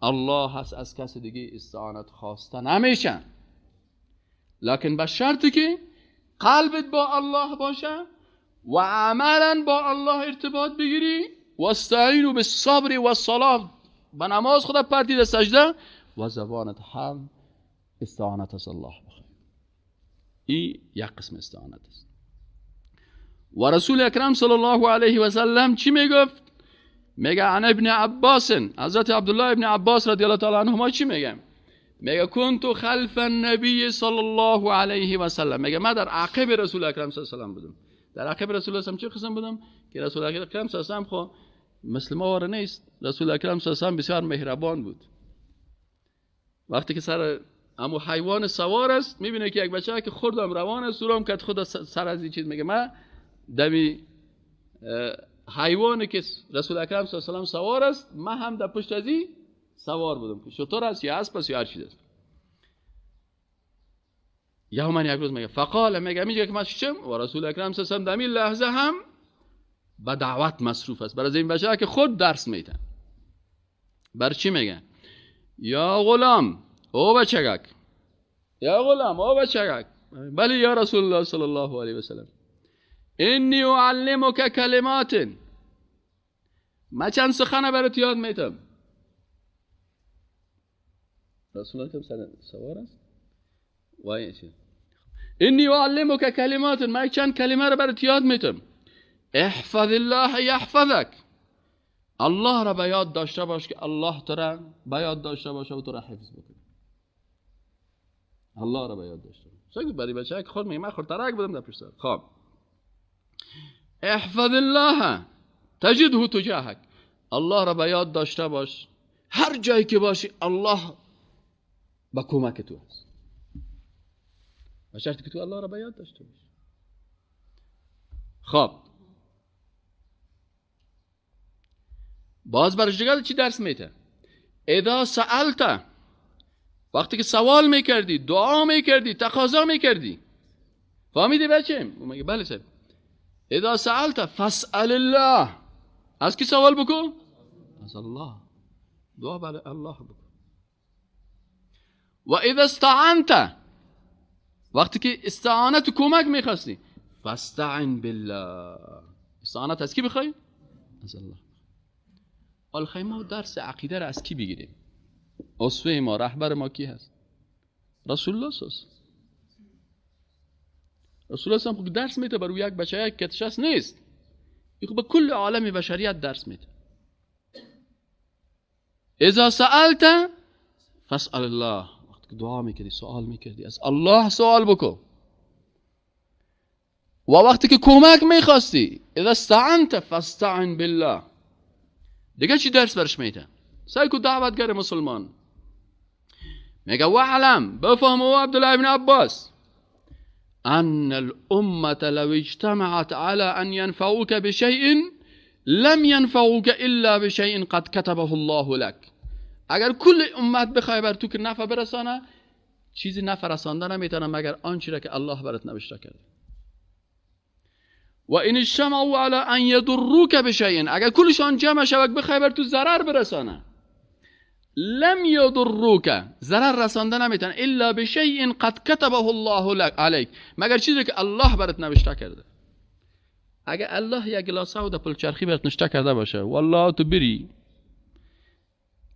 الله هست، از کس دیگه استعانت خواسته نمیشه، لکن به شرطی که قلبت با الله باشه و عملا با الله ارتباط بگیری. و استعینوا بالصبر والصلاه، به نماز خدا پرتید سجده و زبانت هم استعانت از الله بخوای. این یک قسم استعانت است. و رسول اکرم صلی الله علیه و سلم چی میگفت؟ میگه عن ابن عباس، حضرت عبدالله ابن عباس رضی الله تعالی عنهما چی میگه؟ میگه كنت خلف النبی صلی الله علیه و سلم، میگه من در عقب رسول اکرم صلی الله علیه و سلم بودم. در عقب رسول الله چه قسم بودم؟ که رسول اکرم صلی الله علیه و سلم خو مثل ما واره نیست. رسول اکرم صلی الله علیه و سلم بسیار مهربان بود. وقتی که سر امو حیوان سوار است، میبینه که یک بچه که خوردم روان است، اورم که خود سر از این چیز، میگه من دمی حیوانی که رسول اکرم صلی الله علیه و سلم سوار است، من هم در پشت از این سوار بودم که شتر است یا اسب است یا هر چیز است. یا من یک روز میگه فقال، میگه میگه که من چم و رسول اکرم صلی الله علیه و سلم در این لحظه هم به دعوت مصروف است، برای این بچه که خود درس میده. بر چی میگه؟ یا غلام، او بچگک، یا غلام او بچگک، بله یا رسول الله صلی الله علیه و سلم، انی اعلمک کلمات، من چند سخن برات یاد میتم. رسول الله سوار است و این چیز، انی اعلمک کلمات، من چند کلمه رو برات یاد میتم. احفظ الله یحفظک، الله را به یاد داشته باش که الله تو را به یاد داشته باشه و تو را حفظ بکنه. الله را به یاد داشته باش. برای بچه که خود میگه من خردترک بودم در پیش سر. خب احفظ الله تجده تجاهک، الله را به یاد داشته باش، هر جایی که باشی الله به کمک تو هست، به شرطی که تو الله را به یاد داشته باشی. خب باز برش دیگه چی درس میده؟ اذا سألت، وقتی که سوال میکردی، دعا میکردی، تقاضا میکردی، فهمیدی بچم؟ میگه بله صاحب. اذا سألت فاسأل الله، از کی سوال بکن؟ از الله، دعا برای الله بکن. و اذا استعنت، وقتی که استعانت کمک میخواستی، فاستعن بالله، استعانت از کی بخوای؟ از الله. حالا ما درس عقیده را از کی بگیریم؟ اسوه ما، رهبر ما کی هست؟ رسول الله صلی الله علیه و رسول الله صلی درس میده برای یک بچه یک کتشس نیست، این به کل عالم بشریت درس میده. اذا سألت فاسأل الله، وقتی که دعا میکردی، سوال میکردی، از الله سوال بکن. و وقتی که کمک میخواستی، اذا استعنت فاستعن بالله. دیگه چی درس برش میده؟ سعی کو دعوتگر مسلمان میگه واعلم، بفهم او عبدالله ابن عباس، ان الامة لو اجتمعت على ان ينفعوك بشيء لم ينفعوك الا بشيء قد كتبه الله لك. اگر کل امت بخوای بر تو که نفع برسانه، چیزی نفع رسانده نمیتونه مگر آنچه را که الله برات نوشته کرده. و این اجتمعوا علی ان یضروک بشیء، اگر کلشان جمع شوک بخوای بر تو ضرر برسانه، لم یضروک، ضرر رسانده نمیتونه الا بشیء قد كتبه الله علیک، مگر چیزی که الله برات نوشته کرده. اگر الله یک گلاس آب در پلچرخی برات نوشته کرده باشه، والله تو بری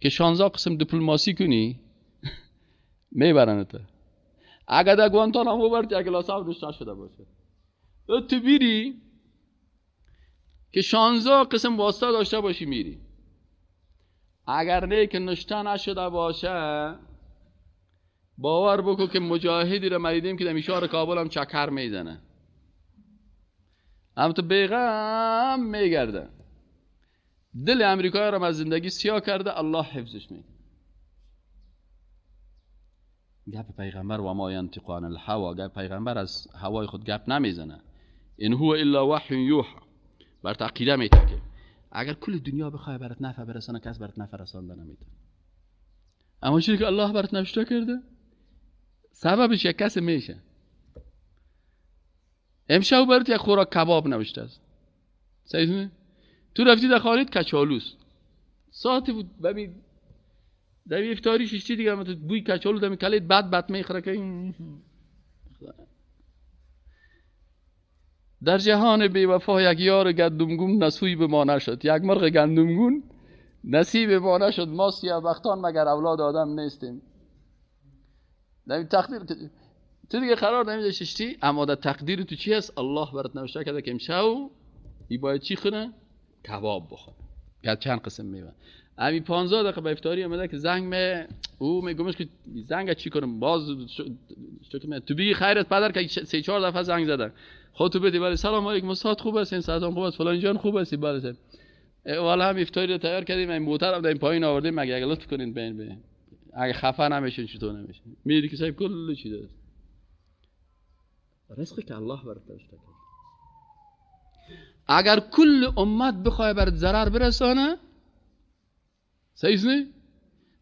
که 16 قسم دیپلماسی کنی میبرنت. اگر در گوانتانامو برات یک گلاس آب نوشته شده باشه، تو بیری که 16 قسم واسطه داشته باشی میری. اگر نه که نشته نشده باشه، باور بکن که مجاهدی رو مریدیم که در میشار کابل هم چکر میزنه، هم تو بیغم میگرده، دل امریکایی رو از زندگی سیاه کرده، الله حفظش میکنه. گپ پیغمبر و ما ینطق عن الهوا، گپ پیغمبر از هوای خود گپ نمیزنه، ان هو الا وحی یوحی، بر عقیده میتکه. اگر کل دنیا بخوای برات نفع برسانه، کس برات نفع رسانده نمیتونه. اما چیزی که الله برات نوشته کرده، سببش یک کس میشه. امشب برات یک خوراک کباب نوشته است، صحیح؟ تو رفتی در خالد کچالوست، ساعتی بود ببین در افطاری ششتی دیگه، تو بوی کچالو دمی کلید بد بد میخوره که در جهان بی وفا یک یار گندمگون نصیب ما نشد، یک مرغ گندمگون نصیب ما نشد، ما سیاه بختان مگر اولاد آدم نیستیم. در تقدیر تو دیگه قرار نمیداشتی، اما در تقدیر تو چی هست؟ الله برات نوشته کرده که امشب ای باید چی خونه؟ کباب بخوره. که چند قسم میوه. امی 15 دقیقه به افطاری آمده که زنگ می او میگمش که زنگ چی کنم باز شکر تو بگی خیرت پدر که 3 4 دفعه زنگ زده. خود تو بدی ولی سلام علیکم استاد خوب هستین؟ سلام خوب است فلان جان خوب هستی؟ بله والا هم افطاری رو تیار کردیم، این موتر هم در پایین آوردیم، اگه لطف کنین بین بین اگه خفه نمیشین چطور نمیشین. میری که صاحب کل چی داره رزقی که الله برات نوشته کرد. اگر کل امت بخواه برات ضرر برسانه، صحیح نه؟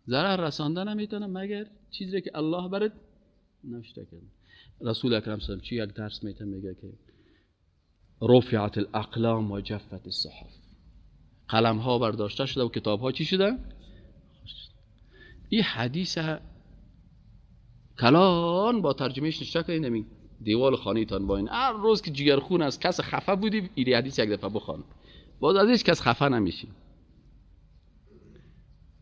ضرر رسانده نمیتونه مگر چیزی که الله برات نوشته کرد. رسول اکرم صلی الله علیه و چی یک درس میته، میگه که رفعت الاقلام و جفت الصحف، قلم ها برداشته شده و کتاب ها چی شده؟ این حدیث کلان با ترجمهش نشته کنید نمی دیوال خانه تان با این هر روز که جگرخون از کس خفه بودی این حدیث یک دفعه بخوان، باز از هیچ کس خفه نمیشی.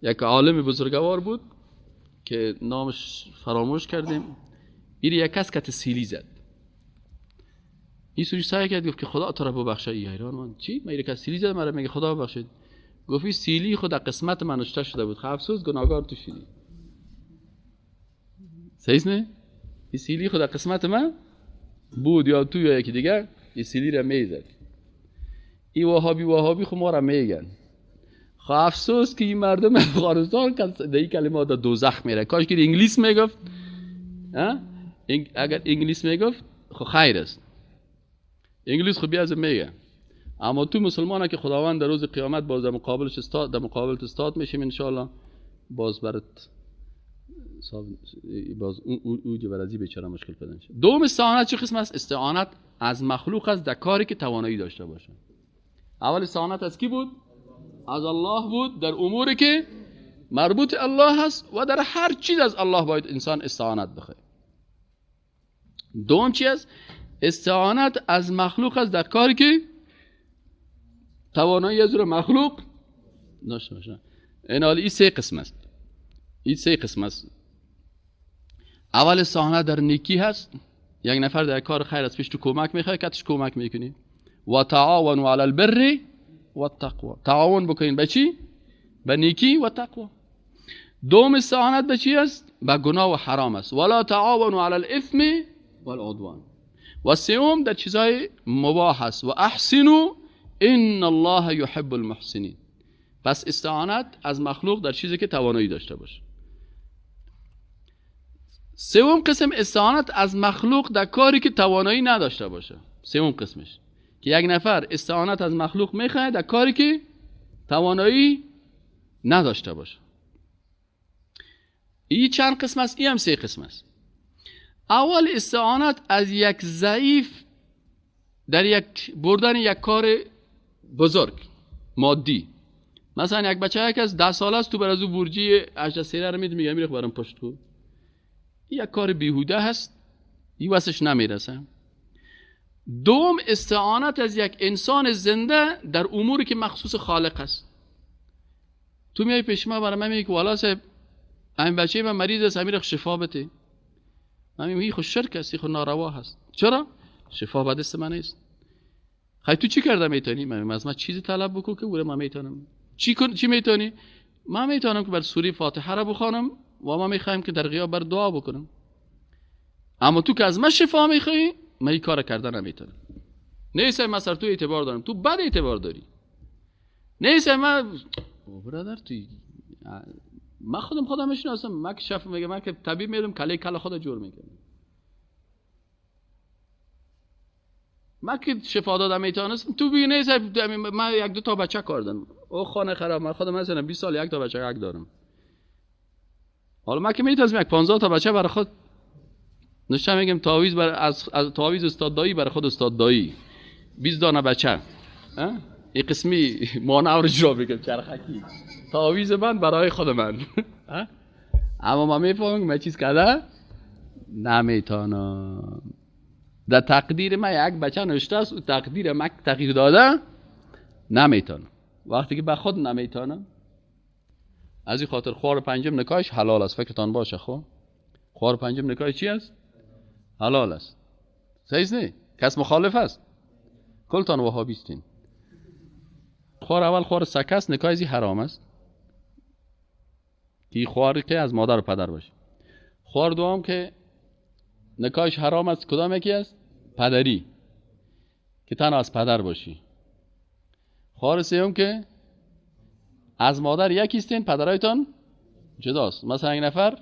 یک عالم بزرگوار بود که نامش فراموش کردیم، این یک کس کت سیلی زد، این سوری سعی کرد گفت که خدا تو را ببخشه. ای حیران من چی؟ من یک کس سیلی زد مرا میگه خدا ببخشید. گفت سیلی خود قسمت من نوشته شده بود، افسوس گناهگار تو شدی. صحیح نه؟ این سیلی خود قسمت من بود یا تو یا یکی دیگر این سیلی را میزد. این وهابی خو ما را میگن. خب افسوس که این مردم افغانستان که در این کلمات در دوزخ میره. کاش که انگلیس میگفت، اگر انگلیس میگفت خب خیر است، انگلیس خب بیازم میگه. اما تو مسلمانه که خداوند در روز قیامت باز در مقابلش استاد، در مقابلت استاد میشیم انشالله، باز برات باز او بر از بیچاره مشکل پیدا میشه. دوم استعانت چه قسم است؟ استعانت از مخلوق است در کاری که توانایی داشته باشه. اول استعانت از کی بود؟ از الله بود در اموری که مربوط الله هست و در هر چیز از الله باید انسان استعانت بخواد. دوم چی است؟ استعانت از مخلوق است در کاری که توانایی از او مخلوق داشته باشه. این حال این سه قسم است. این سه قسم است. اول استعانت در نیکی هست. یک نفر در کار خیر از پیش تو کمک میخواد، کتش کمک میکنی. و تعاونوا علی البر و التقوا، تعاون بکنین به چی؟ به نیکی و تقوا. دوم استعانت به چی است؟ به گناه و حرام است. ولا تعاونوا علی الاثم والعدوان. و سوم در چیزهای مباح است. و احسنوا ان الله یحب المحسنین. پس استعانت از مخلوق در چیزی که توانایی داشته باشه. سوم قسم استعانت از مخلوق در کاری که توانایی نداشته باشه. سوم قسمش که یک نفر استعانت از مخلوق میخواد در کاری که توانایی نداشته باشه. این چند قسم است؟ این هم سه قسم است. اول استعانت از یک ضعیف در یک بردن یک کار بزرگ مادی. مثلا یک بچه یک از 10 ساله است، تو بر از او برجی 18 سیره رو میدی، میگه میره برام پشت کو. این یک کار بیهوده هست، این واسش نمیرسه. دوم استعانت از یک انسان زنده در اموری که مخصوص خالق است. تو میای پیش ما برای من میگی که والا صاحب این بچه من مریض است، امیر شفا بده. من میگم این خو شرک است، این خو ناروا هست. چرا؟ شفا به دست من نیست. خیلی تو چی کرده میتونی؟ من از من چیزی طلب بکن که من میتونم. چی میتونی؟ من میتونم که بر سوره فاتحه را بخوانم و ما میخوایم که در غیاب بر دعا بکنم. اما تو که از من شفا میخوای، من این کار کرده نمیتونم. نیست من سر تو اعتبار دارم، تو بد اعتبار داری. نیست من برادر تو من خودم میشناسم، من که شف میگم، من که طبیب میرم کله کله خود جور میکنم. من که شفا دادم میتونستم، تو بگی نیست من یک دو تا بچه کار دارم. او خانه خراب، من خودم مثلا 20 سال یک تا بچه یک دارم. حالا من که میتونستم یک 15 تا بچه برای خود نشم میگم تعویض بر از تعویض استاد دایی برای خود استاد دایی 20 دانه بچه. این قسمی مانع رو جا بگم چرخکی تعویض من برای خود من. اما من میفهمم من چیز کرده نمیتونم. در تقدیر من یک بچه نوشته است و تقدیر من تغییر داده نمیتونم. وقتی که به خود نمیتونم، از این خاطر خوار پنجم نکاحش حلال است. فکرتان باشه. خب خوار پنجم نکاح چی است؟ حلال است. صحیح نه؟ کس مخالف است؟ کلتان وهابیستین. خوار اول خوار سکه است، نکاح ازی حرام است که خوار که از مادر و پدر باشه. خوار دوم که نکاحش حرام است کدام یکی است؟ پدری که تنها از پدر باشی. خوار سوم که از مادر یکیستین، پدرایتان جداست. مثلا یک نفر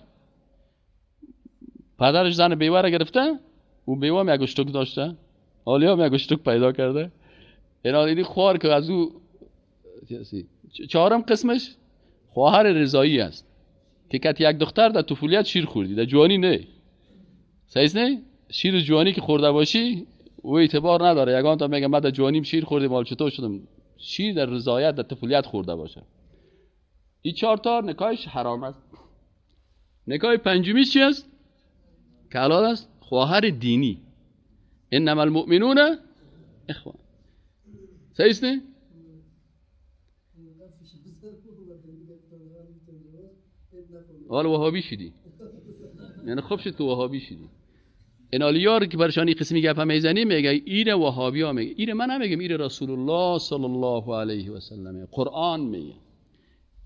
پدرش زن بیوه را گرفته، او بیوه هم یک اشتک داشته، حالی هم یک اشتک پیدا کرده. اینا خوار که از او. چهارم قسمش خواهر رضایی است که کت یک دختر در طفولیت شیر خوردی، در جوانی نه. صحیح نه؟ شیر جوانی که خورده باشی او اعتبار نداره. یگان تا میگه من در جوانیم شیر خوردیم، حال چطور شدم؟ شیر در رضایت در طفولیت خورده باشه. این چهار تا نکاحش حرام است. نکاح پنجمیش چی است؟ که حلال است، خواهر دینی. انما المؤمنون اخوان. صحیح نه؟ حالا وهابی شدی، یعنی خوب شد که وهابی شدی. این یار که برشانی قسمی گپ میزنی میگه ایره وهابی ها میگه، ایره من نمیگم، ایره رسول الله صلی الله علیه و سلم، قرآن میگه.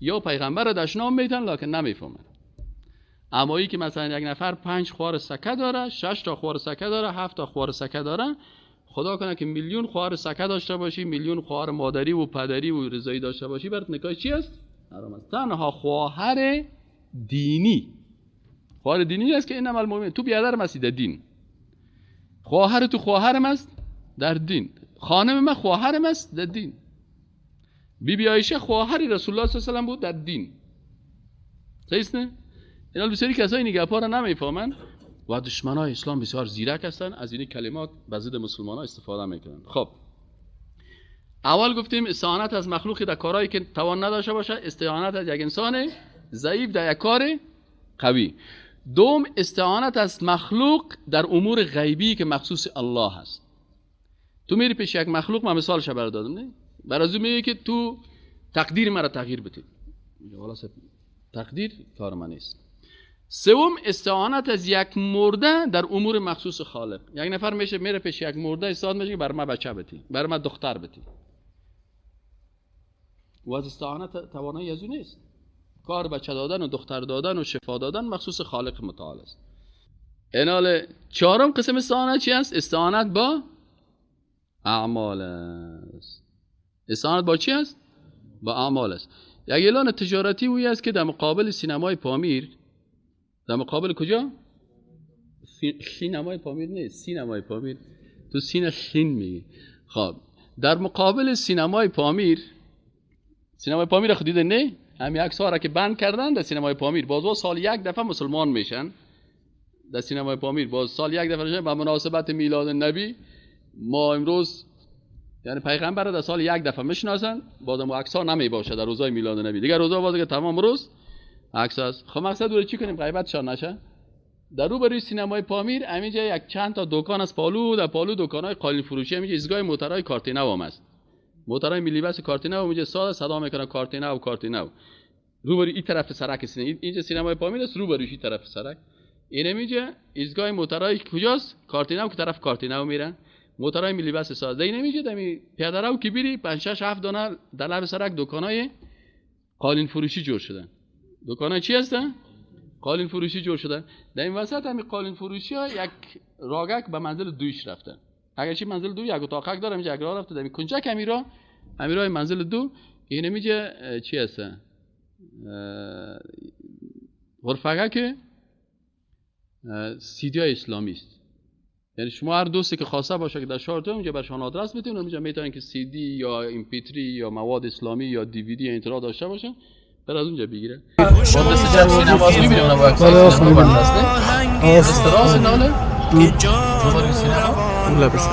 یا پیغمبر را دشنام میتن لکن نمیفهمن. اما ای که مثلا یک نفر 5 خوار سکه داره، 6 تا خوار سکه داره، 7 تا خوار سکه داره، خدا کنه که میلیون خوار سکه داشته باشی، میلیون خوار مادری و پدری و رضایی داشته باشی، برات نکاح چی است؟ حرام است. تنها خواهر دینی، خواهر دینی است که انما المؤمن، تو بیادر مستی در دین، خواهر تو خواهرم است در دین، خانم من خواهرم است در دین، بی بی عایشه خواهر رسول الله صلی الله علیه و سلم بود در دین. صحیح است نه؟ اینا بسیاری کسایی این گپا را نمیفهمند و دشمنای اسلام بسیار زیرک هستند، از این کلمات به ضد مسلمان‌ها استفاده میکنند. خب اول گفتیم استعانت از مخلوقی در کارهایی که توان نداشته باشه، استعانت از یک انسان ضعیف در یک کار قوی. دوم استعانت از مخلوق در امور غیبی که مخصوص الله هست. تو میری پیش یک مخلوق، من مثالش برات دادم نه، برای او میگه که تو تقدیر مرا تغییر بده، میگه والا تقدیر کار من نیست. سوم استعانت از یک مرده در امور مخصوص خالق. یک نفر میشه میره پیش یک مرده استعانت میشه که بر من بچه بتی، بر من دختر بتی، و از استعانت توانایی از او نیست. کار بچه دادن و دختر دادن و شفا دادن مخصوص خالق متعال است. اینال چهارم قسم استعانت چی است؟ استعانت با اعمال است. استعانت با چی است؟ با اعمال است. یک اعلان تجارتی اوی است که در مقابل سینمای پامیر، در مقابل کجا؟ سینمای پامیر نه، سینمای پامیر، تو سین خین میگی. خب در مقابل سینمای پامیر، سینمای پامیر خود دیده نه؟ همین عکس‌ها را که بند کردن در سینمای پامیر، باز سال یک دفعه مسلمان میشن در سینمای پامیر، باز سال یک دفعه میشن به مناسبت میلاد نبی. ما امروز یعنی پیغمبر را در سال یک دفعه میشناسن، بازم عکس‌ها نمی باشه در روزهای میلاد نبی، دیگر روزها باز که تمام روز عکس است. خب مقصد رو چی کنیم غیبتشان نشه؟ در روبروی سینمای پامیر همینجا یک چند تا دکان از پالو، در پالو دکان‌های قالین فروشی، همینجا ایستگاه موترهای کارتینو هم است، موترهای ملی بس کارتینو همینجا ساده صدا میکنه کارتینو کارتینو. روبروی این طرف سرک سینما، اینجا سینمای پامیر است، روبروی این طرف سرک این همینجا ایستگاه موترهای کجاست؟ کارتینو که طرف کارتینو میرن، موترهای ملی بس ساده. این همینجا دمی پیاده رو که بری 5 6 7 دانه در لب سرک دکان‌های قالین فروشی جور شدن. دکان‌های چی هستن؟ قالین فروشی جور شدن. در این وسط همین قالین فروشی ها یک راگک به منزل دویش رفتن. اگرچه منزل دو یک اتاقک داره، اینجا یک راه رفته، در این کنجک امیرای منزل دو این اینجا چی هستن؟ غرفه که سیدی های اسلامی است. یعنی شما هر دوستی که خواسته باشه که در شهر تو اونجا برشان آدرس بدین، اونجا میتونن که سی دی یا MP3 یا مواد اسلامی یا دی وی دی اینطورا داشته باشن، بر از اونجا بگیره. با دست جمع سینما میبینیم اونم با عکسای سینما بنده است. استراس ناله دوباره سینما اون لبس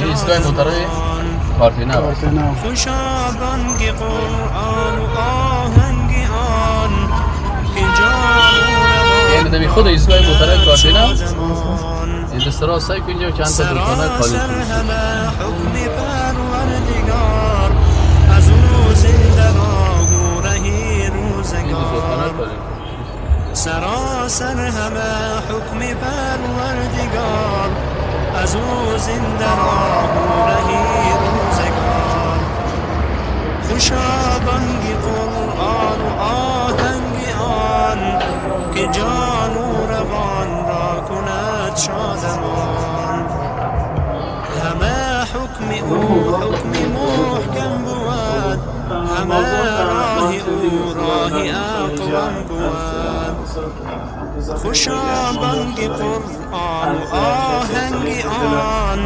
این ایستگاه موترهای کارتینا. خوشا بانگ قرآن و آهنگ آن که جان یعنی دمی خود ایستگاه موترهای کارتینا این دسترا سعی کن اینجا چند تا دکانه خالی حکم پروردگار از او زنده راه و رهی روزگار سراسر همه حکم پروردگار، از او زنده راه و رهی روزگار. خوشا بانگ قرآن و آهنگ آن، که جان و روان را کند شادمان. همه حکم او حکم محکم بود، همه راه او راه اقوم بود. خوشا بانگ قرآن و آهنگ آن،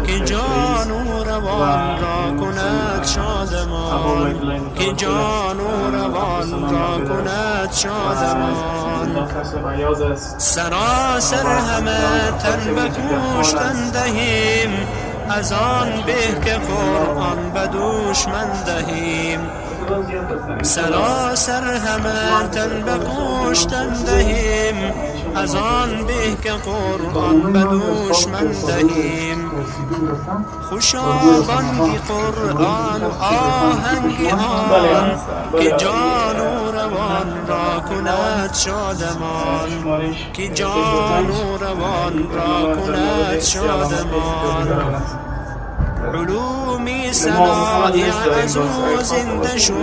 که جان و روان را کند شادمان، که جان و روان را کند شادمان. سراسر همه تن به کشتن دهیم، از آن به که قرآن به دشمن دهیم. سراسر همه تن به کشتن دهیم، از آن به که قرآن به دشمن دهیم. خوشا بانگ قرآن و آهنگ آن، که جان و روان را کند شادمان، که جان و روان را کند شادمان. علوم صنایع از او زنده شد،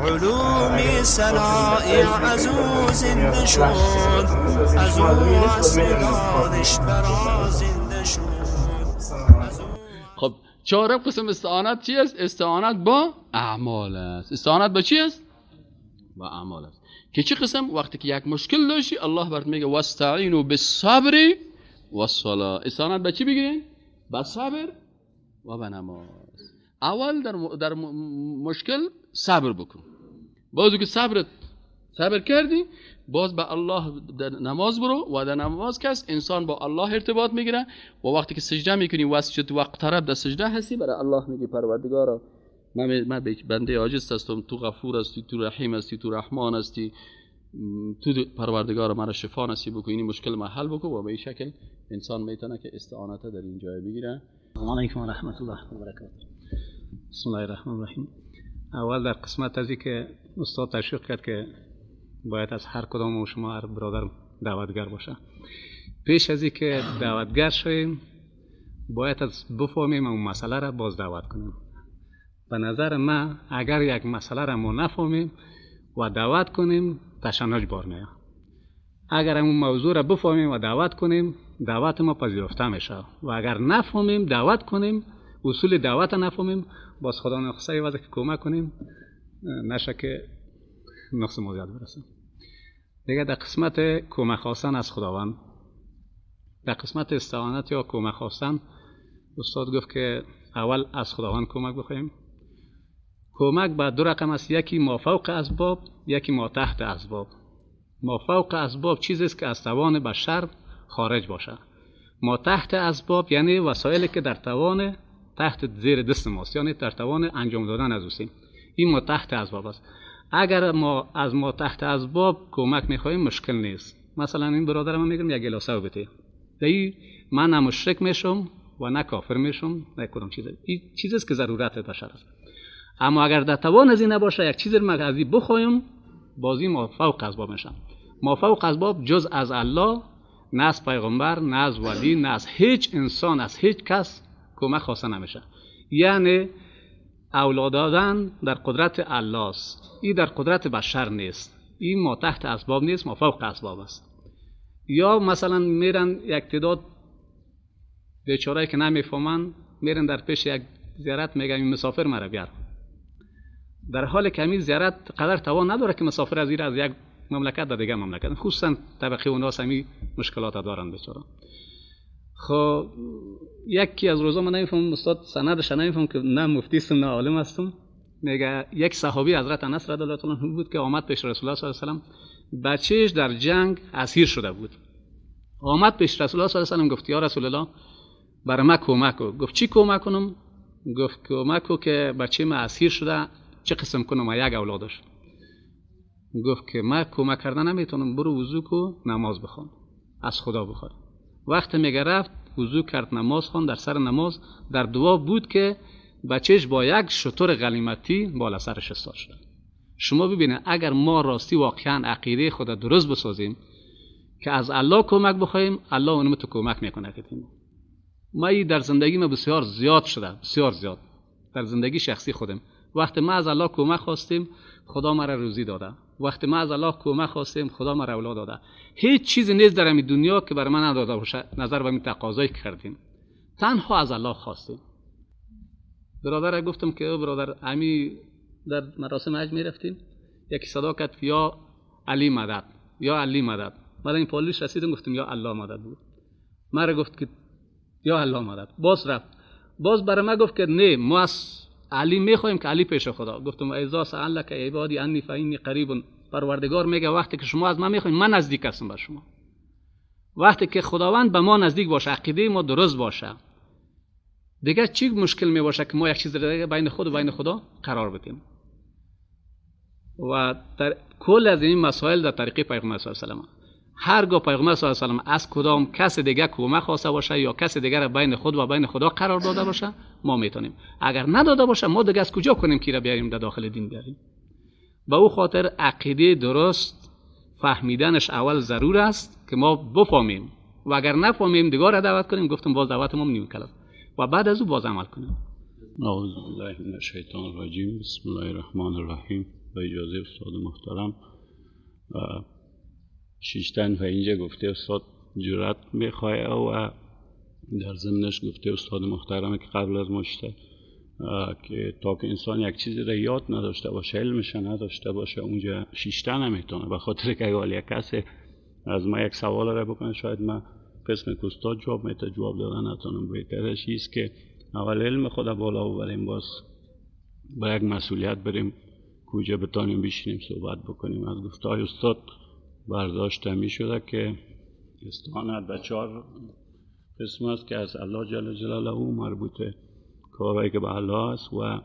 علوم صنایع از او زنده شد، از او عصر دانش برا زنده شد. خب چهارم قسم استعانت چی است؟ استعانت با اعمال است. استعانت با چی است؟ با اعمال است. که چه قسم؟ وقتی که یک مشکل داشتی الله برات میگه واستعینوا بالصبر والصلاه. استعانت با چی بگیرین؟ با صبر و به نماز. اول در مشکل صبر بکن، باز که صبر کردی باز به الله در نماز برو و در نماز کس انسان با الله ارتباط میگیره و وقتی که سجده میکنی واسجد واقترب، در سجده هستی برای الله میگی پروردگارا من بنده عاجز هستم، تو غفور هستی، تو رحیم هستی، تو رحمان هستی، تو پروردگار مرا شفا نصیب بکن، این مشکل ما حل بکن. و به این شکل انسان میتونه که استعانت در این جای بگیره. السلام علیکم و رحمت الله و برکاته. بسم الله الرحمن الرحیم. اول در قسمت از که استاد تشویق کرد که باید از هر کدام و شما هر برادر دعوتگر باشه، پیش از اینکه دعوتگر شویم باید از بفهمیم اون مسئله را باز دعوت کنیم. به نظر من اگر یک مسئله را ما نفهمیم و دعوت کنیم تشنج بار میاد. اگر اون موضوع را بفهمیم و دعوت کنیم دعوت ما پذیرفته میشه، و اگر نفهمیم دعوت کنیم، اصول دعوت نفهمیم، باز خدا نخواسته واسه که کمک کنیم نشه که نقص ما زیاد برسه. دیگه در قسمت کمک خواستن از خداوند، در قسمت استعانت یا کمک خواستن، استاد گفت که اول از خداوند کمک بخوایم. کمک به دو رقم است، یکی ما فوق اسباب، یکی ما تحت اسباب. ما فوق اسباب چیزی است که از توان بشر خارج باشه. ما تحت اسباب یعنی وسایلی که در توان تحت زیر دست ماست، یعنی در توان انجام دادن از اوستیم. این ما تحت اسباب است. اگر ما از ما تحت اسباب کمک میخواهیم مشکل نیست. مثلا این برادر من میگم یک گلاس آب بده، دی من نه مشرک میشم و نه کافر میشم، نه کدام چیز. این چیزی است که ضرورت بشر است. اما اگر در توان از این نباشه، یک چیز رو من از این بخوایم، بازی ما فوق اسباب میشم. ما فوق اسباب جز از الله، نه از پیغمبر، نه از ولی، نه از هیچ انسان، از هیچ کس کمک خواسته نمیشه. یعنی اولاد دادن در قدرت الله است، این در قدرت بشر نیست، این ما تحت اسباب نیست، ما فوق اسباب است. یا مثلا میرن یک تعداد بیچارهایی که نمیفهمن، میرن در پیش یک زیارت میگن این مسافر مرا بیار، در حال که همین زیارت قدر توان نداره که مسافر از از یک مملکت در دیگه مملکت، خصوصا طبقه اوناس همین مشکلات دارن بیچاره. خب یکی از روزا من نمیفهمم استاد سندش نمیفهم که نه مفتی هستم نه عالم هستم، میگه یک صحابی حضرت انس رضی الله عنه بود که آمد پیش رسول الله صلی الله علیه و سلم، بچهش در جنگ اسیر شده بود. آمد پیش رسول الله صلی الله علیه و سلم گفت یا رسول الله برای من کمک کن. گفت چی کمک کنم؟ گفت کمک کن که بچه من اسیر شده، چه قسم کنم، یک اولادش. گفت که من کمک کردن نمیتونم، برو وضو کو نماز بخوان، از خدا بخواه. وقتی میگه رفت وضو کرد نماز خوان، در سر نماز در دعا بود که بچهش با یک شتر غنیمتی بالا سرش استاد شد. شما ببینید اگر ما راستی واقعا عقیده خود درست بسازیم که از الله کمک بخوایم، الله اونم تو کمک میکنه. ما در زندگی ما بسیار زیاد شده، بسیار زیاد در زندگی شخصی خودم. وقتی ما از الله کمک خواستیم، خدا مرا روزی داده. وقتی ما از الله کمک خواستیم، خدا مرا اولاد داده. هیچ چیزی نیست در این دنیا که بر من نداده باشه نظر به این تقاضایی که کردیم. تنها از الله خواستیم. برادر گفتم که برادر امی در مراسم حج میرفتیم، یکی صدا کرد یا علی مدد، یا علی مدد. بعد این پالیش رسیدم گفتم یا الله مدد بود. مرا گفت که یا الله مدد. باز رفت، باز برای ما گفت که نه، ما از علی میخوایم که علی پیش خدا. گفتم اذا سألک عبادی انی فانی قریب. پروردگار میگه وقتی که شما از من میخواین، من نزدیک هستم بر شما. وقتی که خداوند به ما نزدیک باشه، عقیده ما درست باشه، دیگه چی مشکل میباشه که ما یک چیز دیگه بین خود و بین خدا قرار بدیم؟ و در کل از این مسائل در طریقه پیغمبر صلی الله علیه و سلم، هرگاه پیغمبر صلی الله علیه و سلم از کدام کس دیگه کمک خواسته باشه یا کس دیگه را بین خود و بین خدا قرار داده باشه، ما میتونیم. اگر نداده باشه، ما دیگه از کجا کنیم که را بیاریم در داخل دین بیاریم؟ به او خاطر عقیده درست فهمیدنش اول ضرور است که ما بفهمیم، و اگر نفهمیم دیگه را دعوت کنیم. گفتم باز دعوت ما نیم کلاس و بعد از او باز عمل کنیم. اعوذ بالله من الشیطان الرجیم، بسم الله الرحمن الرحیم. با اجازه استاد محترم، شیشتن و اینجا گفته استاد جرأت میخواه و در ضمنش گفته استاد محترم که قبل از ما شده که تا که انسان یک چیزی را یاد نداشته باشه، علمش نداشته باشه، اونجا شیشتن نمیتونه. به خاطر که اگه یک کسی از ما یک سوال را بکنه، شاید ما قسم که استاد جواب میده جواب دادن نتونم. بهترش ایست که اول علم خود بالا ببریم، باز با یک مسئولیت بریم کجا بتانیم بشینیم صحبت بکنیم. از گفته های استاد برداشت می شده که استعانت به 4 قسم است که از الله جل جلاله مربوطه، کارهایی که به الله است و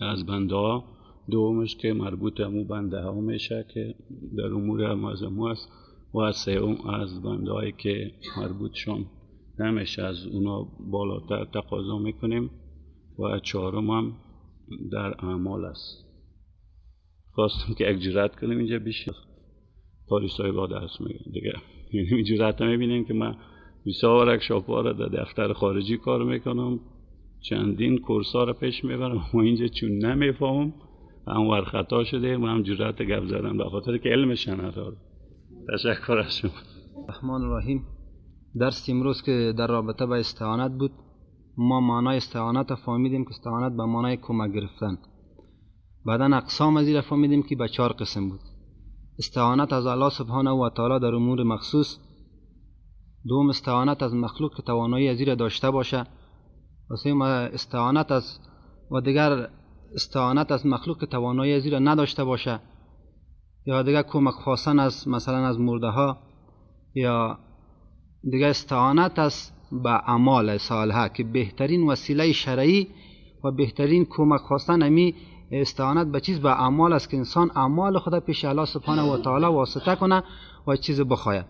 از بنده ها. دومش که مربوط امو بنده ها میشه که در امور معظم است، و سوم از بنده هایی که مربوطشون نمیشه، از اونا بالاتر تقاضا میکنیم، و چهارم هم در اعمال است. خواستم که یک جرأت کنیم اینجا بشیم قاری صاحب درس میگن دیگه، یعنی این جرأت میبینیم که من 20 ورکشاپ را در دفتر خارجی کار میکنم، چندین کورس ها را پیش میبرم و اینجا چون نمیفهمم هم ور خطا شده و هم جرأت گپ زدن به خاطر که علمش ندارم. تشکر از شما. الرحمن الرحیم. درس امروز که در رابطه با استعانت بود، ما معنای استعانت فهمیدیم که استعانت به معنای کمک گرفتن. بعدا اقسام از این فهمیدیم که به 4 قسم بود. استعانت از الله سبحانه و تعالی در امور مخصوص، دوم استعانت از مخلوق که توانایی از این داشته باشه، و سوم استعانت از و دیگر استعانت از مخلوق که توانایی از این نداشته باشه، یا دیگر کمک خواستن از مثلا از مرده ها، یا دیگر استعانت از به اعمال صالحه که بهترین وسیله شرعی و بهترین کمک خواستن امی استعانت به چیز به اعمال است که انسان اعمال خود پیش الله سبحانه و تعالی واسطه کنه و چیز بخواه.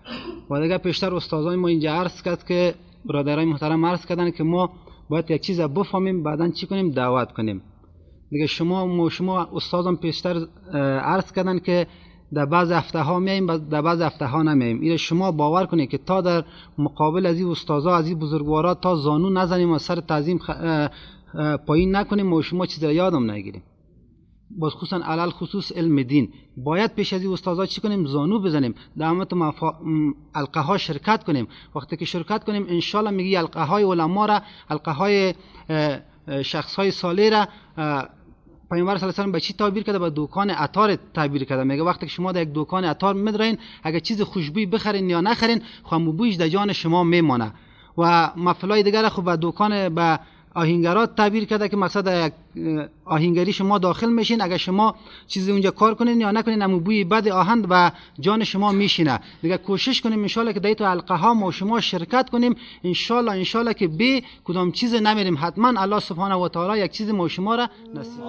و دیگه پیشتر استادان ما اینجا عرض کرد که برادرای محترم عرض کردن که ما باید یک چیز بفهمیم، بعدا چی کنیم؟ دعوت کنیم. دیگه شما استادان پیشتر عرض کردن که در بعض هفته ها میاییم، در بعض هفته ها نمیاییم. این شما باور کنید که تا در مقابل از این استادا، از این بزرگوارا تا زانو نزنیم و سر تعظیم پایین نکنیم و شما چیز را یادم نگیریم. باز خصوصا علل خصوص علم دین باید پیش از این استادا چی کنیم؟ زانو بزنیم، در عمت حلقه ها شرکت کنیم. وقتی که شرکت کنیم ان شاء الله میگی حلقه های علما را، حلقه های شخص های صالح را پیامبر صلی الله علیه و سلم به چی تعبیر کرده؟ به دکان عطار تعبیر کرده. میگه وقتی که شما در یک دکان عطار میدرین، اگه چیز خوشبویی بخرین یا نخرین، خب بویش در جان شما میمانه. و مفلای دیگر خب به دکان به آهنگرات تعبیر کرده که مقصد آهنگری شما داخل میشین، اگه شما چیزی اونجا کار کنین یا نکنین، امو بوی بد آهن و جان شما میشینه. دیگه کوشش کنیم ان شاء الله که در تو حلقه ها ما شما شرکت کنیم، ان شاء الله که بی کدام چیز نمیریم. حتما الله سبحانه و تعالی یک چیز ما شما را نصیب.